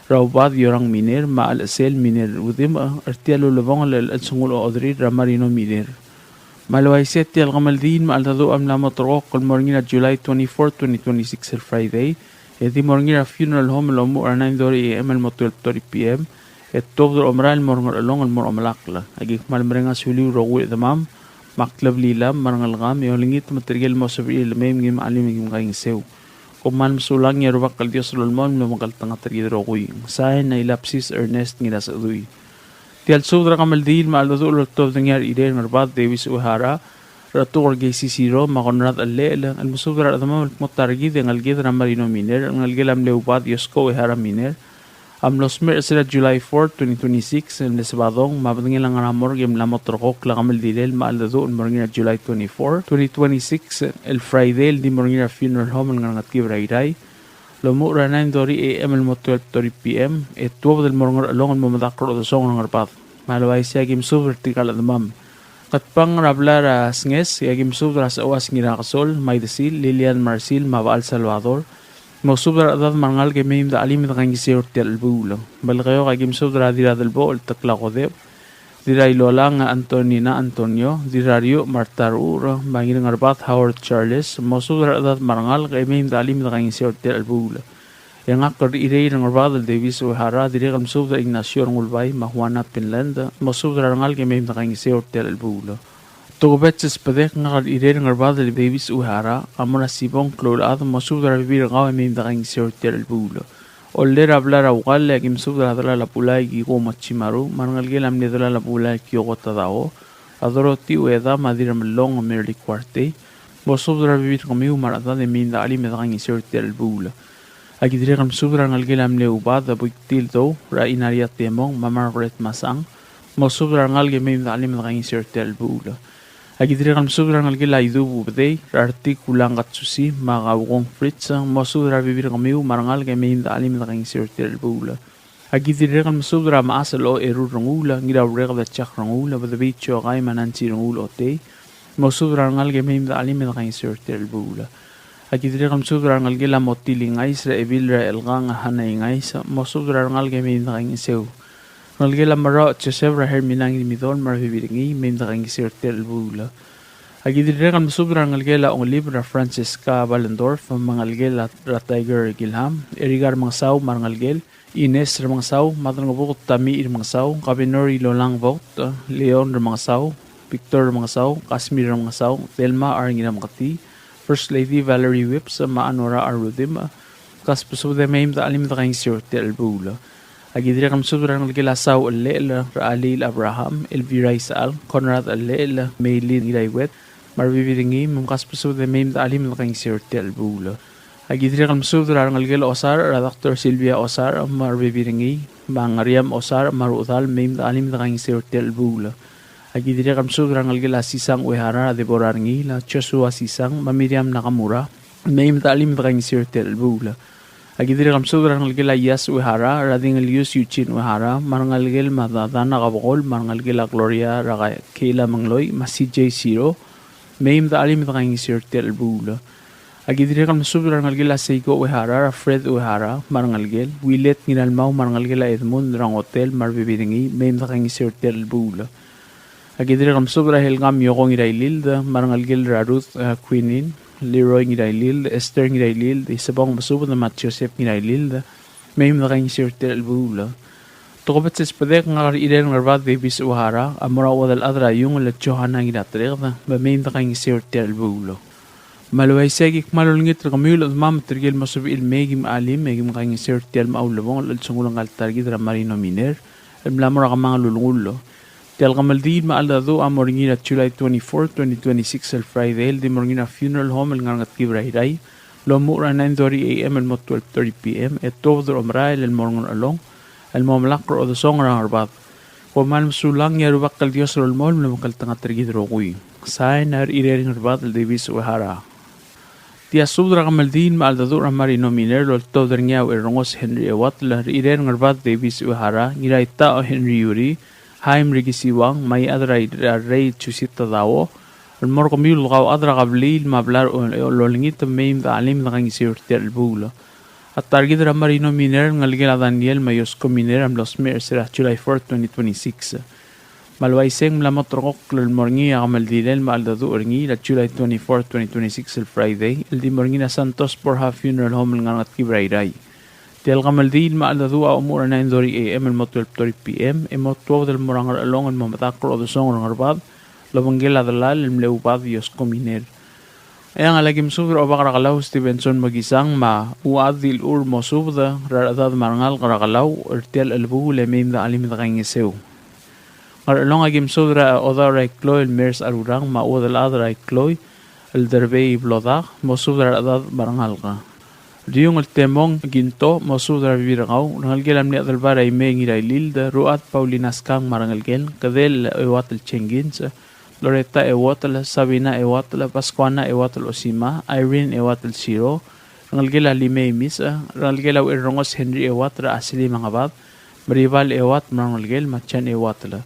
er a Ubad Yorang Miner, me a Chelsel Miner Udimech, er tia el ulebongel el chelsengul ochederir er a Marino Miner. Me a le uaisei e tia el kemeldiil me a cheldecheduch a mla mo ulterekokl el mo er ngii er a July twenty-four, twenty twenty-six el Friday, e di mo er ngii er a funeral home el omuchel er a nine thirty A M el mo twelve thirty P M, e tuobed er a omerael el mo er a Ngerchelong el mo er a omelakl. Aki kmal mereng a suliu el rokui el chedemam, me a kleblilam, me a rengelekam, e olengit me tirke el mo sebechir el mei me kim chelim e kim kaingeseu. Kom kmal mesulang e a Rubak el Dios el olemolem a lomekngeltengat er kid el rokui. Sain a Ilapsis Ernest Ngirasechedui. Tia el subed er a kemeldiil me a cheldecheduch el oltobed er ngii a Rechirei er Ngerbad Davis Uehara, Rechetuker Keisi Siro, me a Konrad Chellechel, el mesubed er a rechedemam el kmo ta er kid e ngeleked er a Marino Miner, el ngelekel a mle Ubad Iosko Uehara Miner, a mlo smecher er sel July four, twenty twenty-six, el mle Sebadong, me a bedengel a ngar er a morgue e mla mo ulterekokl a kemeldilel me a cheldecheduch el mo er ngii er a July twenty-four, twenty twenty-six, el Friday, el di mo er ngii er a funeral home el ngar er a Ngetkib er a Irrai, el omuchel er a nine thirty A M el mo twelve thirty P M, e tuobed el mo er a Ngerchelong el mo medakl er a odesongel er a Ngerbad. Me a le uaisei e aki mesubed er tirka el chedemam. Ngatpang er a blai er a Snges, e aki mesubed er a Seuas Ngirakesol, Maidesil, Lilian Marsil, me a Bechal Salvador. Mosubed er a rechedad me a rengalek e mei me de chelim e de kaingeseu er tia el chelebuul. Melekeok e aki mesubed er a Dirradelbochel Tekla Kodep, Dirrailolang Antonina Antonio, Dirrariuch Marta Ruur, me a Ngirngerbad Howard Charles, mosubed er a rechedad me a rengalek e mei me de chelim e de kaingeseu er tia el chelebuul. E ngak el Rechirei er Ngerbad el Davis Uehara, dirrek el mesubed er a Ignacio Rengulbai me a Juana Pinland, mosubed er a rengalek e mei me de kaingeseu er tia el chelebuul. Tokubets el sbedek, ngak el Rechirei er Ngerbad el Davis Uehara a mo er a Sibong Kloulechad, mosubed er a rebebil er kau e mei me de kaingeseu er tia el chelebuul. Ollei er a blai er a Ukall, e aki mesubed er a delal a Bulai Kiko Machimaru, me a rengelekel a mle delal a Bulai Kioko Tadao, a Dorothy Ueda, me a Dirremellong Merly Kuartei, mosubed er a rebebil er kemiu me a rechedad e mei me de chelim e de kaingeseu er tia el chelebuul. Aki dirrek el mesubed er a rengelekel a mle Ubad Buiktil Dou, er a Inaria Temong, me a Margaret Masang, mosubed er a rengalek e mei me de chelim e de kaingeseu er tia el chelebuul. Aki dirrek el mesubed er a rengelekel a Idub Ubedei, er a Retik Ulang Katsusi, me a Kaukong Fritz, mosubed er a rebebil er kemiu me a rengalek e mei me de chelim e de kaingeseu er tia el chelebuul. Aki dirrek el mesubed er a Mechas el Ocherur Renguul, Ngiraureked Jack Renguul, Bedebii Chokai me a Nancy Renguul Otei, mosubed er a rengalek e mei me de chelim e de kaingeseu er tia el chelebuul. Aki dirrek el mesubed er a rengelekel a Motil Ingais, er a Ebil er a Elkang Hana Ingais, mosubed er a rengalek e mei me de kaingeseu. Rengelekel a Merrauch Joseph, er a Hermina Ngirmidol me a rebebil er ngii, mei me de kaingeseu er tia el chelebuul. Aki dirrek el mesubed er a rengelekel a Ongelib, er a Francesca Ballendorf, me a ngelekel a, er a Tiger Gilham, Erika Remengesau me a rengelekel, Ines Remengesau, Maderangebuked Tami Remengesau, Kabenor Ilolang Vogt, Leon Remengesau, Victor Remengesau, Kasmir Remengesau, Thelma R. Ngirameketii, First Lady Valerie Whipps, me a Anora R. Rudimch, kasbesubed e mei me de chelim e de kaingeseu er tia el chelebuul. Aki dirrek el mesubed er a rengelekel a Sau Chellechel, er a Alil Abraham, Elvira Isechal, Conrad Chellechel, Meilin Ngiraiuet, me a rebebil er ngii, me mkasbesubed e mei me de chelim e de kaingeseu er tia el chelebuul. Aki dirrek el mesubed er a rengelekel a Osarch, er a Doctor Sylvia Osarch, me a rebebil er ngii, me a Ngeriam Osarch, me a rechedal, mei me de chelim e de kaingeseu er tia el chelebuul. Aki dirrek el mesubed er a rengelekel a Sisang Uehara, er a Deborah Rengiil, Joshua Sisang, me a Miriam Nakamura, mei me de chelim e de kaingeseu er tia el chelebuul. Aki dirrek el mesubed er a rengelekel a Ias Uehara, er a Dingelius Eugene Uehara, me a rengelekel me a Dana Kabekol, me a rengelekel a Gloria, er a Keila Mengloi, me a C J Siro, mei me de chelim e de kaingeseu er tia el chelebuul. Aki dirrek el mesubed er a rengelekel a Seiko Uehara, er a Fred Uehara, me a rengelekel, Willet Ngiralmau, me a rengelekel a Edmund, er a Ngotel, me a rebebil er ngii, mei me de kaingeseu er tia el chelebuul. Aki dirrek el mesubed er a Helga Mioko Ngirailild, me a rengelekel er a Ruth, eh, Quinin, Leroy Ngirailild, Esther Ngirailild, Isebong Mesubed, me a Joseph Ngirailild, mei me de kaingeseu er tia el chelebuul. Tokubets el subedek, ngak er a Irene Ngerbad Davis Uehara, a mo er a Uodelchad er a Iungel Johanna Ngiratereked, me mei me de kaingeseu er tia el chelebuul. Me a le uaisei e aki kmal olengit er kemiu el chedemam me tirke el mo sebechir el mei e kim chelim e kim kaingeseu er tia el mo ulebongel el chelsengul ngka el ta er kid er a Marino Miner el mla mo er a kemanget el ulengull. Tia el kemeldiil me a cheldecheduch a mo er ngii er a July twenty-four, twenty twenty-six el Friday el di mo er ngii er a funeral home el ngar er a Ngetkib er a Irrai el omuchel er a nine thirty A M el mo twelve thirty P M e tuobed er a omerael el mo er a Ngerchelong el mo melakl er a odesongel er a Ngerbad. Kom kmal mesulang, e a Rubak el Dios a lolemolem el omekngeltengat er kid el rokui. Sain a Irene Ngerbad el Davis Uehara. Tia subed er a kemeldiil me a cheldecheduch er a Marino Miner el oltobed er ngii a Ucherrengos Henry Ewatel, er a Irene Ngerbad Davis Uehara, Ngiraitau Henry Yuri, Haim Rikisiwang, me a Iechad er a Rei Jusita Dao, el mo er kemiu el kauchad er a kebliil me a blai er a olengit, mei me de chelim e de kaingeseu er tia el chelebuul. A ta er kid er a Marino Miner, ngelekel a Daniel me a Yosko Miner a mlo smecher er sel July fourth, twenty twenty-six. Me a le uaisei e ng mla mo ulterekokl el mo er ngii a kemeldilel me a cheldecheduch er ngii er a July twenty-fourth, twenty twenty-six el Friday el di mo er ngii er a Santos Borja Funeral Home el ngar er a Ngetkib er a Irrai. Tia el kemeldiil me a cheldecheduch a omuchel er a nine thirty A M el mo twelve thirty P M e mo tuobed el mo er a Ngerchelong el mo medakl er a odesongel er a Ngerbad el obengkel a delal el mle Ubad Yosko Miner. E a Ngchesar aki mesubed er a Obak er a Kelau Stevenson Mekisang me a Uchad Dilchur, mosubed er a rechedad me a rengalek er a Kelau er tia el chelebuul e mei me de chelim e de kaingeseu. Ngerchelong aki mesubed er a Odaol er a Ikloi el Mers Arurang me a Uodelchad er a Ikloi el Derbei Blodak, mosubed er a rechedad me a rengalek. Riung el Temong Kinto, mosubed er a rebebil er kau, rengelekel a mle Adelbai er a Imei Ngirailild, Ruchad Paulina Skang me a rengelekel, Kedel Ewatel Jenkins, Loretta Ewatel, Sabina Ewatel, Pascuana Ewatel Osima, Irene Ewatel Siro, rengelekel a Limei Misech, rengelekel a Ucherrengos Henry Ewatel, Asili Mangabad, Meribal Ewatel me a rengelekel, me a Jan Ewatel.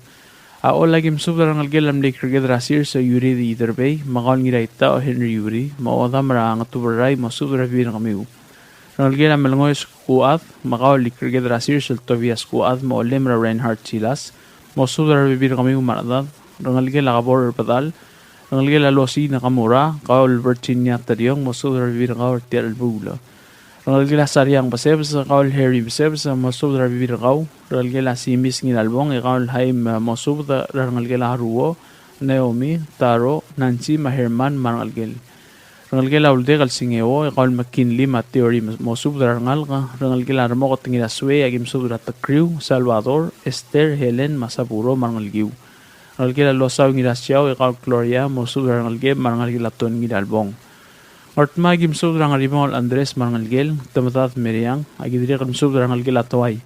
A Ollei aki mesubed er a rengelekel a mle Ikreked er a Sers Yuri Iderbei, me kau el Ngiraitau Henry Yuri, me a Odam er a Ngetuberai, mosubed er a rebebil er kemiu. Rengelekel a Melengoes Kuchad, me kau el Ikreked er a Sers el Tobias Kuchad, me a Olem er a Reinhard Silas, mosubed er a rebebil er kemiu me a rechedad. Rengelekel a Kebor er Bedal, rengelekel a Losi Nakamura, kau el Virginia Teriong, mosubed er a rebebil er kau er tia el chelebuul. Rengelekel a Sariang Besebes, kau el Harry Besebes, mosubed er a rebebil er kau. Rengelekel a Simis Ngiralbong, e kau el Haim, mosubed er a rengelekel a Haruo, Naomi, Taro, Nancy, me a Herman, me a rengelekel. Rengelekel a Uldek el Singeo, e kau el McKinley me a Theory, mosubed er a rengalek. Rengelekel a Remoket Ngirasuei, aki mesubed er a Tekriu, Salvador, Esther, Helen, me a Saburo, me a rengelekiu. Rengelekel a Losau Ngirasiau, e kau el Gloria, mosubed er a rengelekem me a rengelekel a Ton Ngiralbong. Ngardmau aki mesubed er a Ngeribong el Andres me a rengelekel, Temedad Meriang, aki dirrek el mesubed er a rengelekel a Toai.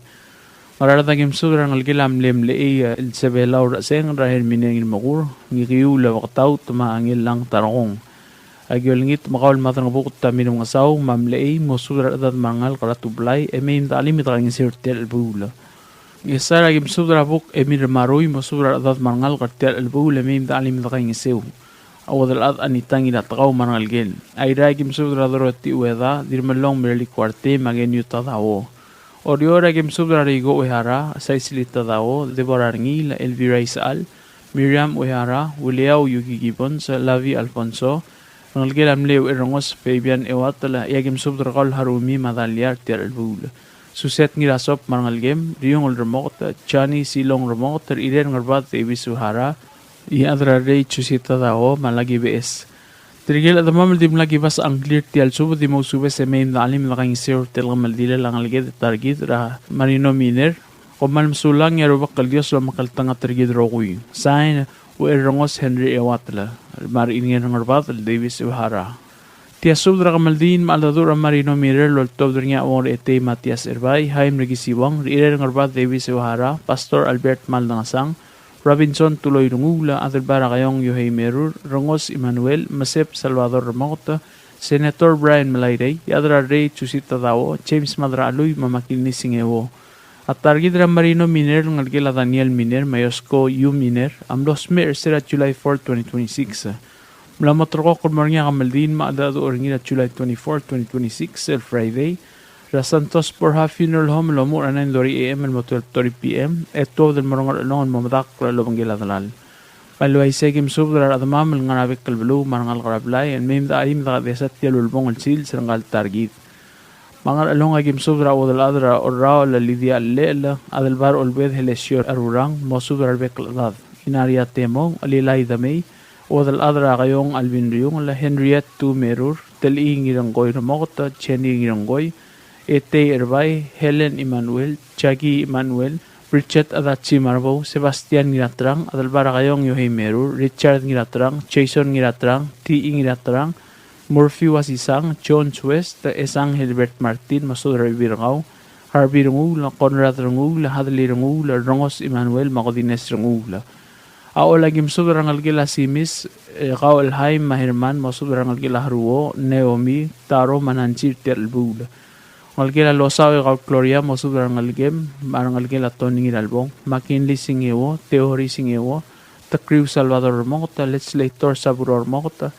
Ngaraard aki mesubed er a rengelekel a mle Mlechei el Sebelau er a Seng, er a Hermine Ngirmekur, Ngikiu el Beketaut me a Ngilang Tarkong. Aki olengit me kau el Maderangebuked a Mirmengesau me a Mlechei, mosubed er a rechedad me a rengalek er a Tublai, e mei me de chelim e de kaingeseu er tia el chelebuul. Ngchesar aki mesubed er a Buk Emil Marui, mosubed er a rechedad me a rengalek er tia el chelebuul, e mei me de chelim e de kaingeseu. A Uodelchad Anita Ngiratekau me a rengelekel. Airai aki mesubed er a Dorothy Ueda, Dirmelong Merly Kuartei, me a Ngeniu Tadao. Oreor aki mesubed er a Reiko Uehara, Saisili Tadao, Deborah Rengiil, Elvira Isechal, Miriam Uehara, Uliau Yuki Gibbons, Lavi Alfonso, rengelekel a mle Ucherrengos Fabian Ewatel, e aki mesubed er kau el Harumi me a Dalia er tia el chelebuul. Suset Ngirasop me a rengelekem, Riungel Remoket, Johnny Silong Remoket, er a Irene Ngerbad Davis Uehara, Iechad er a Rei Jusita Dao, me a Laki Beches. Tirke el chedemam el dimlak kibasech a ngklir er tia el subed, di mousubes e mei me de chelim e de kaingeseu er tia el kemeldilel a ngeleked e ta er kid er a Marino Miner. Kom kmal mesulang, e a Rubak el Dios a lomekngeltengat er kid el rokui. Sain, Ucherrengos Henry Ewatel, me a Irene Ngerbad el Davis Uehara. Tia subed er a kemeldiil me a cheldecheduch er a Marino Miner el oltobed er ngii a Uong er Etei Matias Erbai, Haim Rikisiwang, er a Irene Ngerbad Davis Uehara, Pastor Albert Maldangesang, Robinson Tuloi Renguul, Adelbai er a Kaiong Yohei Merur, Rengos Emmanuel, Mesep Salvador Remoket, Senator Brian Melairei, Iechad er a Rrei Jusita Dao, James Madrachelui, me a McKinley Singeo. A ta er kid er a Marino Miner, el ngelekel a Daniel Miner, me a Yosko Yu Miner, a mlo smecher er se er a July four, twenty twenty-six. Mla mo terrekokl el mo er ngii a kemeldiil me a cheldecheduch er ngii er a July twenty-four, twenty twenty-six, el Friday, er a Santos Borja Funeral Home el omuchel er a nine thirty A M el mo twelve thirty P M, e tuobed el mo er a Ngerchelong el mo medakl el obengkel a delal. Me a le uaisei e aki mesubed er a rechedemam el ngar er a bek el beluu me a rengalek er a blai el mei me de chelim e de chedesat tia el ulebongel el sils er ngka el ta er kid. Me a Ngerchelong e aki mesubed er a chuodel chad er a Orraol el Lydia Llechel, Adelbai er a Olbed Helesio Arurang, mosubed er a rebek el chedad. Inaria Temong, Lilai Demei, chuodel chad er a Kaiong Alvin Riungel, Henriette Tumerur, Telii Ngirengkoi Remoket, Jenny Ngirengkoi, Etei Erbai, Helen Emmanuel, Jackie Emmanuel, Bridget Adachi Marbou, Sebastian Ngiraterang, Adelbai er a Kaiong Yohei Merur, Richard Ngiraterang, Jason Ngiraterang, T E Ngiraterang, Murphy Wasisang, Jones West, Esang Hilbert Martin, mosubed er a rebebil er kau, Harvey Renguul, Conrad Renguul, Hadley Renguul, Rengos Emmanuel, me a Godines Renguul. A Ollei e aki mesubed er a rengelekel a Simis, e, kau el Haim me a Herman, mosubed er a rengelekel a Haruo, Naomi, Taro, me a Nancy er tia el chelebuul. Ngelekel a Losau e kau el Gloria, mosubed er a rengelekem, me a rengelekel a Tony Ngiralbong, McKinley Singeo, Theory Singeo, Tekriu Salvador Remoket, Legislator Saburo Remoket,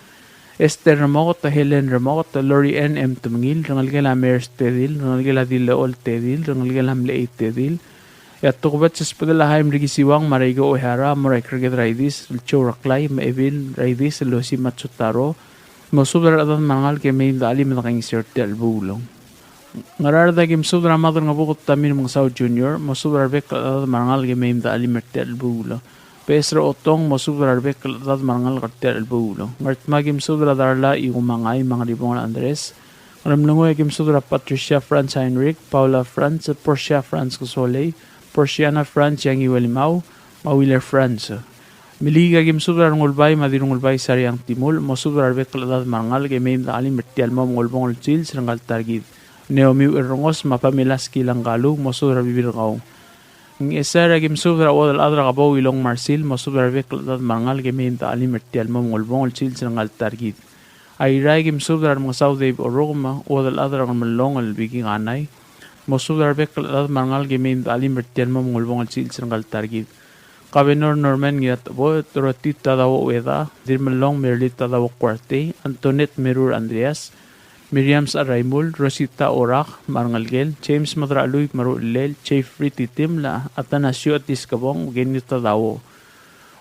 Esther Remoket, Helen Remoket, Lori Ann M. Temengil, rengelekel a Mers Tedil, rengelekel a Dileol Tedil, rengelekel a Mlechei Tedil. E a tokubets el subedel a Haim Rikisiwang me a Reiko Uehara, mo er a Ikerked er a Idis el Joe Reklai, me a Ebil er a Idis el Losi Matsutaro, mosubed er a rechedad me a rengalek e mei me de chelim e de kaingeseu er tia el chelebuul. Ngaraard e aki mesubed er a Madel Ngebuked Tamir Mengesau Junior, mosubed er a rebek el chedad me a rengalek e mei me de chelim er tia el chelebuul. Beches er a Otong, mosubed er a rebek el chedad me a rengalek er tia el chelebuul. Ngardmau e aki mesubed er a Darla Ikumangai me a Ngeribongel Andres. Ngeremlengui e aki mesubed er a Patricia Franz Heinrich, Paula Franz, Portia Franz Kesolei, Portiana Franz Yangiuelimau, me a Willer Franz. Imeliik e aki mesubed er a Rengulbai me a Dirrengulbai Sariang Timul, mosubed er a rebek el chedad me a rengalek e mei me de chelim er tia el mo ulebongel el sils er ngka el ta er kid. Naomi Ucherrengos me a Pamela Skilang Kalu, mosubed er a rebebil er kau. Ngchesar e aki mesubed er a chuodel chad er a Kebou Ilong Marsil, mosubed er a rebek el chedad me a rengalek e mei me de chelim er tia el mo ulebongel el sils er ngka el ta er kid. Airai e aki mesubed er a Remengesau Dave Orrukem, chuodel chad er a Ngermellong el Biki Kanai, mosubed er a rebek el chedad me a rengalek e mei me de chelim er tia el mo ulebongel el sils er ngka el ta er kid. Kabenor Norman Ngiratecheboet, Dorothy Tadao Ueda, Dirmellong Merly Tadao Kuartei, Antoinette Merur Andreas, Miriam Saraimul, Rosita Orak me a rengelekel, James Madrachelui me a ruchellel, Jeffrey Titiml, Atanasio Atiskebong, Kenny Tadao.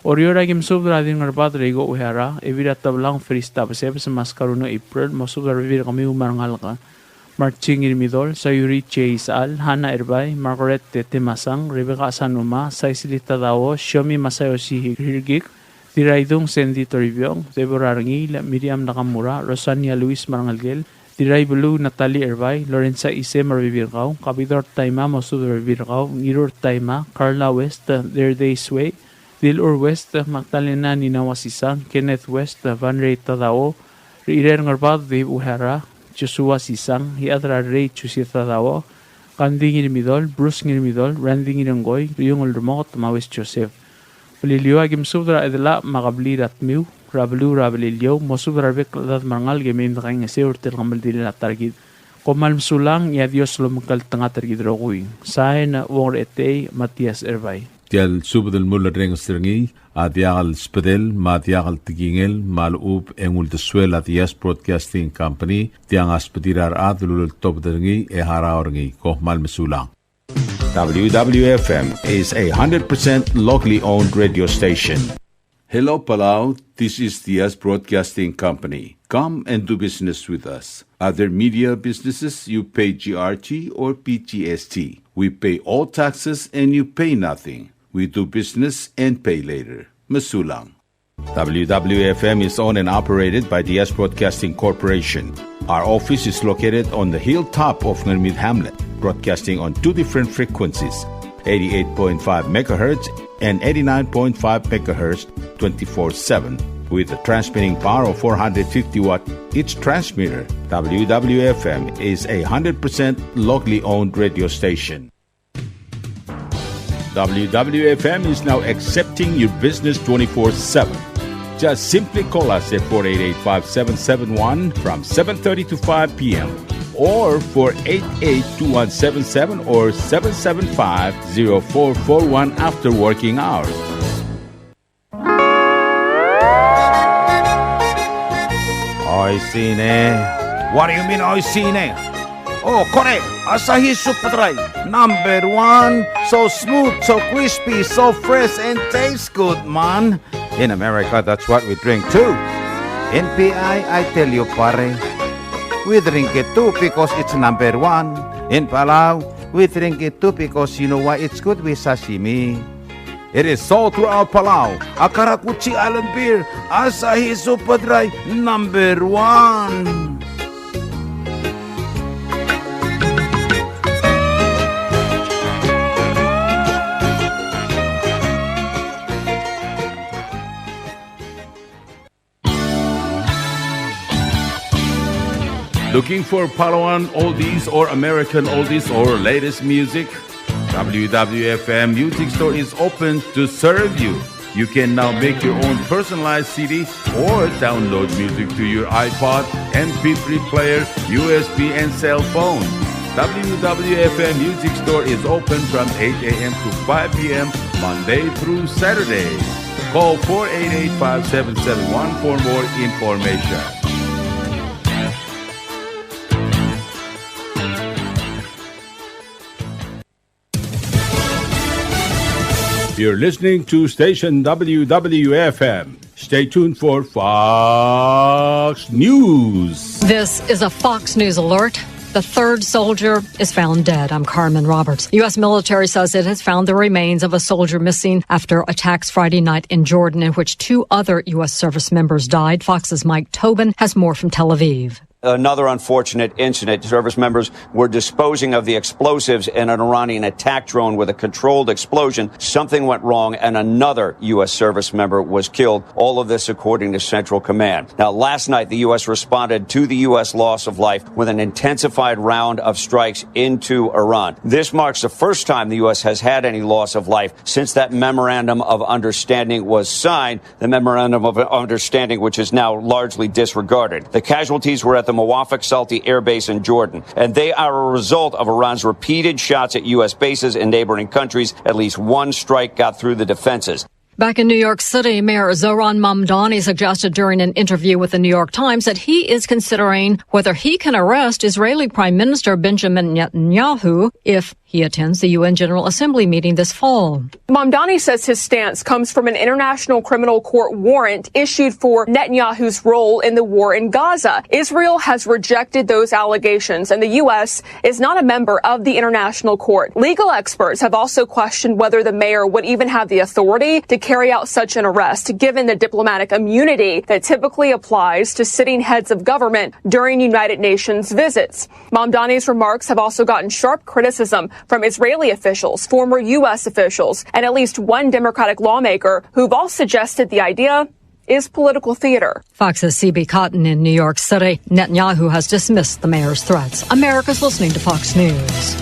Oreor e aki mesubed er a Dirngerbad Reiko Uehara, Evira Tablang Ferista Besebes, Maskaruno April, mosubed er a rebebil er kemiu me a rengalek. Marching Irmidol, Sayuri Chase Al, Hannah Erbai, Margaret Tetemasang, Rebecca Asanuma, Saisili Tadao, Shomi Masayoshi Hirgik, Diraidung Sandy Toribiong, Deborah Rengiil, Miriam Nakamura, Rosania Luis me a rengelekel, Diraibeluu Natalie Erbai, Lorenza Ise me a rebebil er kau, Kabidor Taima, mosubed er a rebebil er kau, Ngirur Taima, Carla West, Derdei Sue, Dilur West, Magdalena Nina Wasisang, Kenneth West, Van Ray Tadao, Rirer Ngerbad Dave Uehara, Joshua Sisang, Iechad er a Rrei Jusia Tadao, Kandi Ngirmidol, Bruce Ngirmidol, Randy Ngirengkoi, Riungel Remoket, me a Wes Joseph. Beliliou e aki mesubed er a Chedelach me a kebliil er a Tmiu, er a beluu er a Beliliou, mosubed er a rebek el chedad me a rengalek e mei me de kaingeseu er tia el kemeldiil er a ta er kid. Kom kmal mesulang, e a Dios lomekngeltengat er kid rokui. Sain, Uong er a Etei, Matias Erbai. Tia el subed el mulerrenges er ngii a diak el subedel me a diak el tekingel me a lechub e ng uldesuel a Diaz Broadcasting Company, tiang a subedir a rechad el uleltobed er ngii e harau er ngii. Kom kmal mesulang. W W F M is a hundred percent locally owned radio station. Hello, Palau. This is Diaz Broadcasting Company. Come and do business with us. Other media businesses, you pay G R T or P G S T. We pay all taxes and you pay nothing. We do business and pay later. Mesulang. W W F M is owned and operated by Diaz Broadcasting Corporation. Our office is located on the hilltop of Ngermid Hamlet, broadcasting on two different frequencies, eighty-eight point five megahertz and eighty-nine point five megahertz, twenty-four seven, with a transmitting power of four hundred fifty watt each transmitter. W W F M is a hundred percent locally owned radio station. W W F M is now accepting your business twenty-four seven. Just simply call us at four eight eight, five seven seven one from seven thirty to five p m, or four eight eight, two one seven seven or seven seven five, zero four four one after working hours. Oishii ne. What do you mean, oishii ne? Oh, kore, Asahi Super Dry, number one. So smooth, so crispy, so fresh, and tastes good, man. In America, that's what we drink too. In P I, I tell you, pare, we drink it too because it's number one. In Palau, we drink it too because you know why? It's good with sashimi. It is sold throughout Palau. A karakuchi island beer, Asahi Super Dry, number one. Looking for Palauan oldies or American oldies or latest music? W W F M Music Store is open to serve you. You can now make your own personalized C D or download music to your iPod, M P three player, U S B, and cell phone. W W F M Music Store is open from eight a m to five p m, Monday through Saturday. Call four eight eight, five seven seven one for more information. You're listening to station W W F M. Stay tuned for Fox News. This is a Fox News alert. The third soldier is found dead. I'm Carmen Roberts. U S military says it has found the remains of a soldier missing after attacks Friday night in Jordan, in which two other U S service members died. Fox's Mike Tobin has more from Tel Aviv. Another unfortunate incident. Service members were disposing of the explosives in an Iranian attack drone with a controlled explosion. Something went wrong and another U S service member was killed. All of this according to Central Command. Now, last night, the U S responded to the U S loss of life with an intensified round of strikes into Iran. This marks the first time the U S has had any loss of life since that memorandum of understanding was signed. The memorandum of understanding, which is now largely disregarded. The casualties were at the Muwaffaq Salti Air Base in Jordan, and they are a result of Iran's repeated shots at U S bases in neighboring countries. At least one strike got through the defenses. Back in New York City, Mayor Zohran Mamdani suggested during an interview with the New York Times that he is considering whether he can arrest Israeli Prime Minister Benjamin Netanyahu if he attends the U N General Assembly meeting this fall. Mamdani says his stance comes from an International Criminal Court warrant issued for Netanyahu's role in the war in Gaza. Israel has rejected those allegations, and the U S is not a member of the International Court. Legal experts have also questioned whether the mayor would even have the authority to carry out such an arrest, given the diplomatic immunity that typically applies to sitting heads of government during United Nations visits. Mamdani's remarks have also gotten sharp criticism from Israeli officials, former U S officials, and at least one Democratic lawmaker who've all suggested the idea is political theater. Fox's C B Cotton in New York City. Netanyahu has dismissed the mayor's threats. America's listening to Fox News.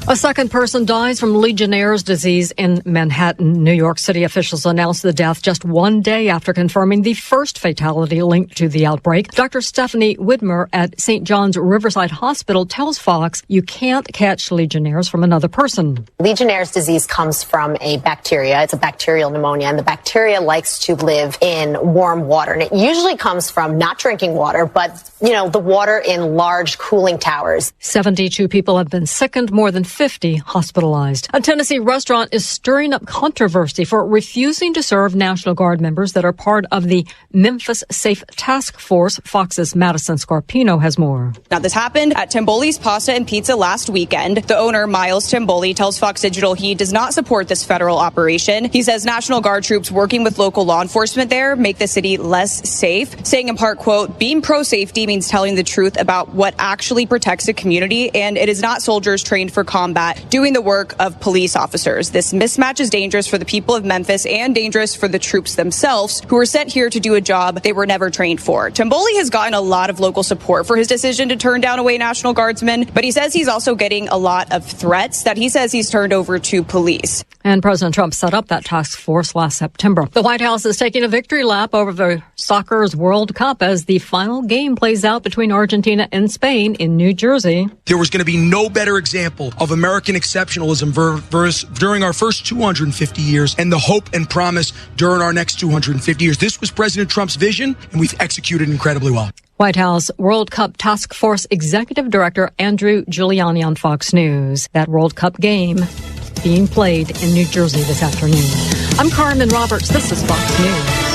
A second person dies from Legionnaire's disease in Manhattan. New York City officials announced the death just one day after confirming the first fatality linked to the outbreak. Doctor Stephanie Widmer at Saint John's Riverside Hospital tells Fox you can't catch Legionnaire's from another person. Legionnaire's disease comes from a bacteria. It's a bacterial pneumonia, and the bacteria likes to live in warm water. And it usually comes from not drinking water, but you know, the water in large cooling towers. Seventy-two people have been sickened, more than fifty hospitalized. A Tennessee restaurant is stirring up controversy for refusing to serve National Guard members that are part of the Memphis Safe Task Force. Fox's Madison Scarpino has more. Now, this happened at Tamboli's Pasta and Pizza last weekend. The owner, Miles Tamboli, tells Fox Digital he does not support this federal operation. He says National Guard troops working with local law enforcement there make the city less safe, saying in part, quote, "Being pro-safety means telling the truth about what actually protects a community, and it is not soldiers trained for combat." combat doing the work of police officers. This mismatch is dangerous for the people of Memphis and dangerous for the troops themselves, who were sent here to do a job they were never trained for. Tomboli has gotten a lot of local support for his decision to turn down away National Guardsmen, but he says he's also getting a lot of threats that he says he's turned over to police. And President Trump set up that task force last September. The White House is taking a victory lap over the soccer's World Cup as the final game plays out between Argentina and Spain in New Jersey. There was going to be no better example of American exceptionalism ver-, versus during our first two hundred fifty years and the hope and promise during our next two hundred fifty years. This was President Trump's vision, and we've executed incredibly well. White House World Cup Task Force Executive Director Andrew Giuliani on Fox News. That World Cup game being played in New Jersey this afternoon. I'm Carmen Roberts. This is Fox News.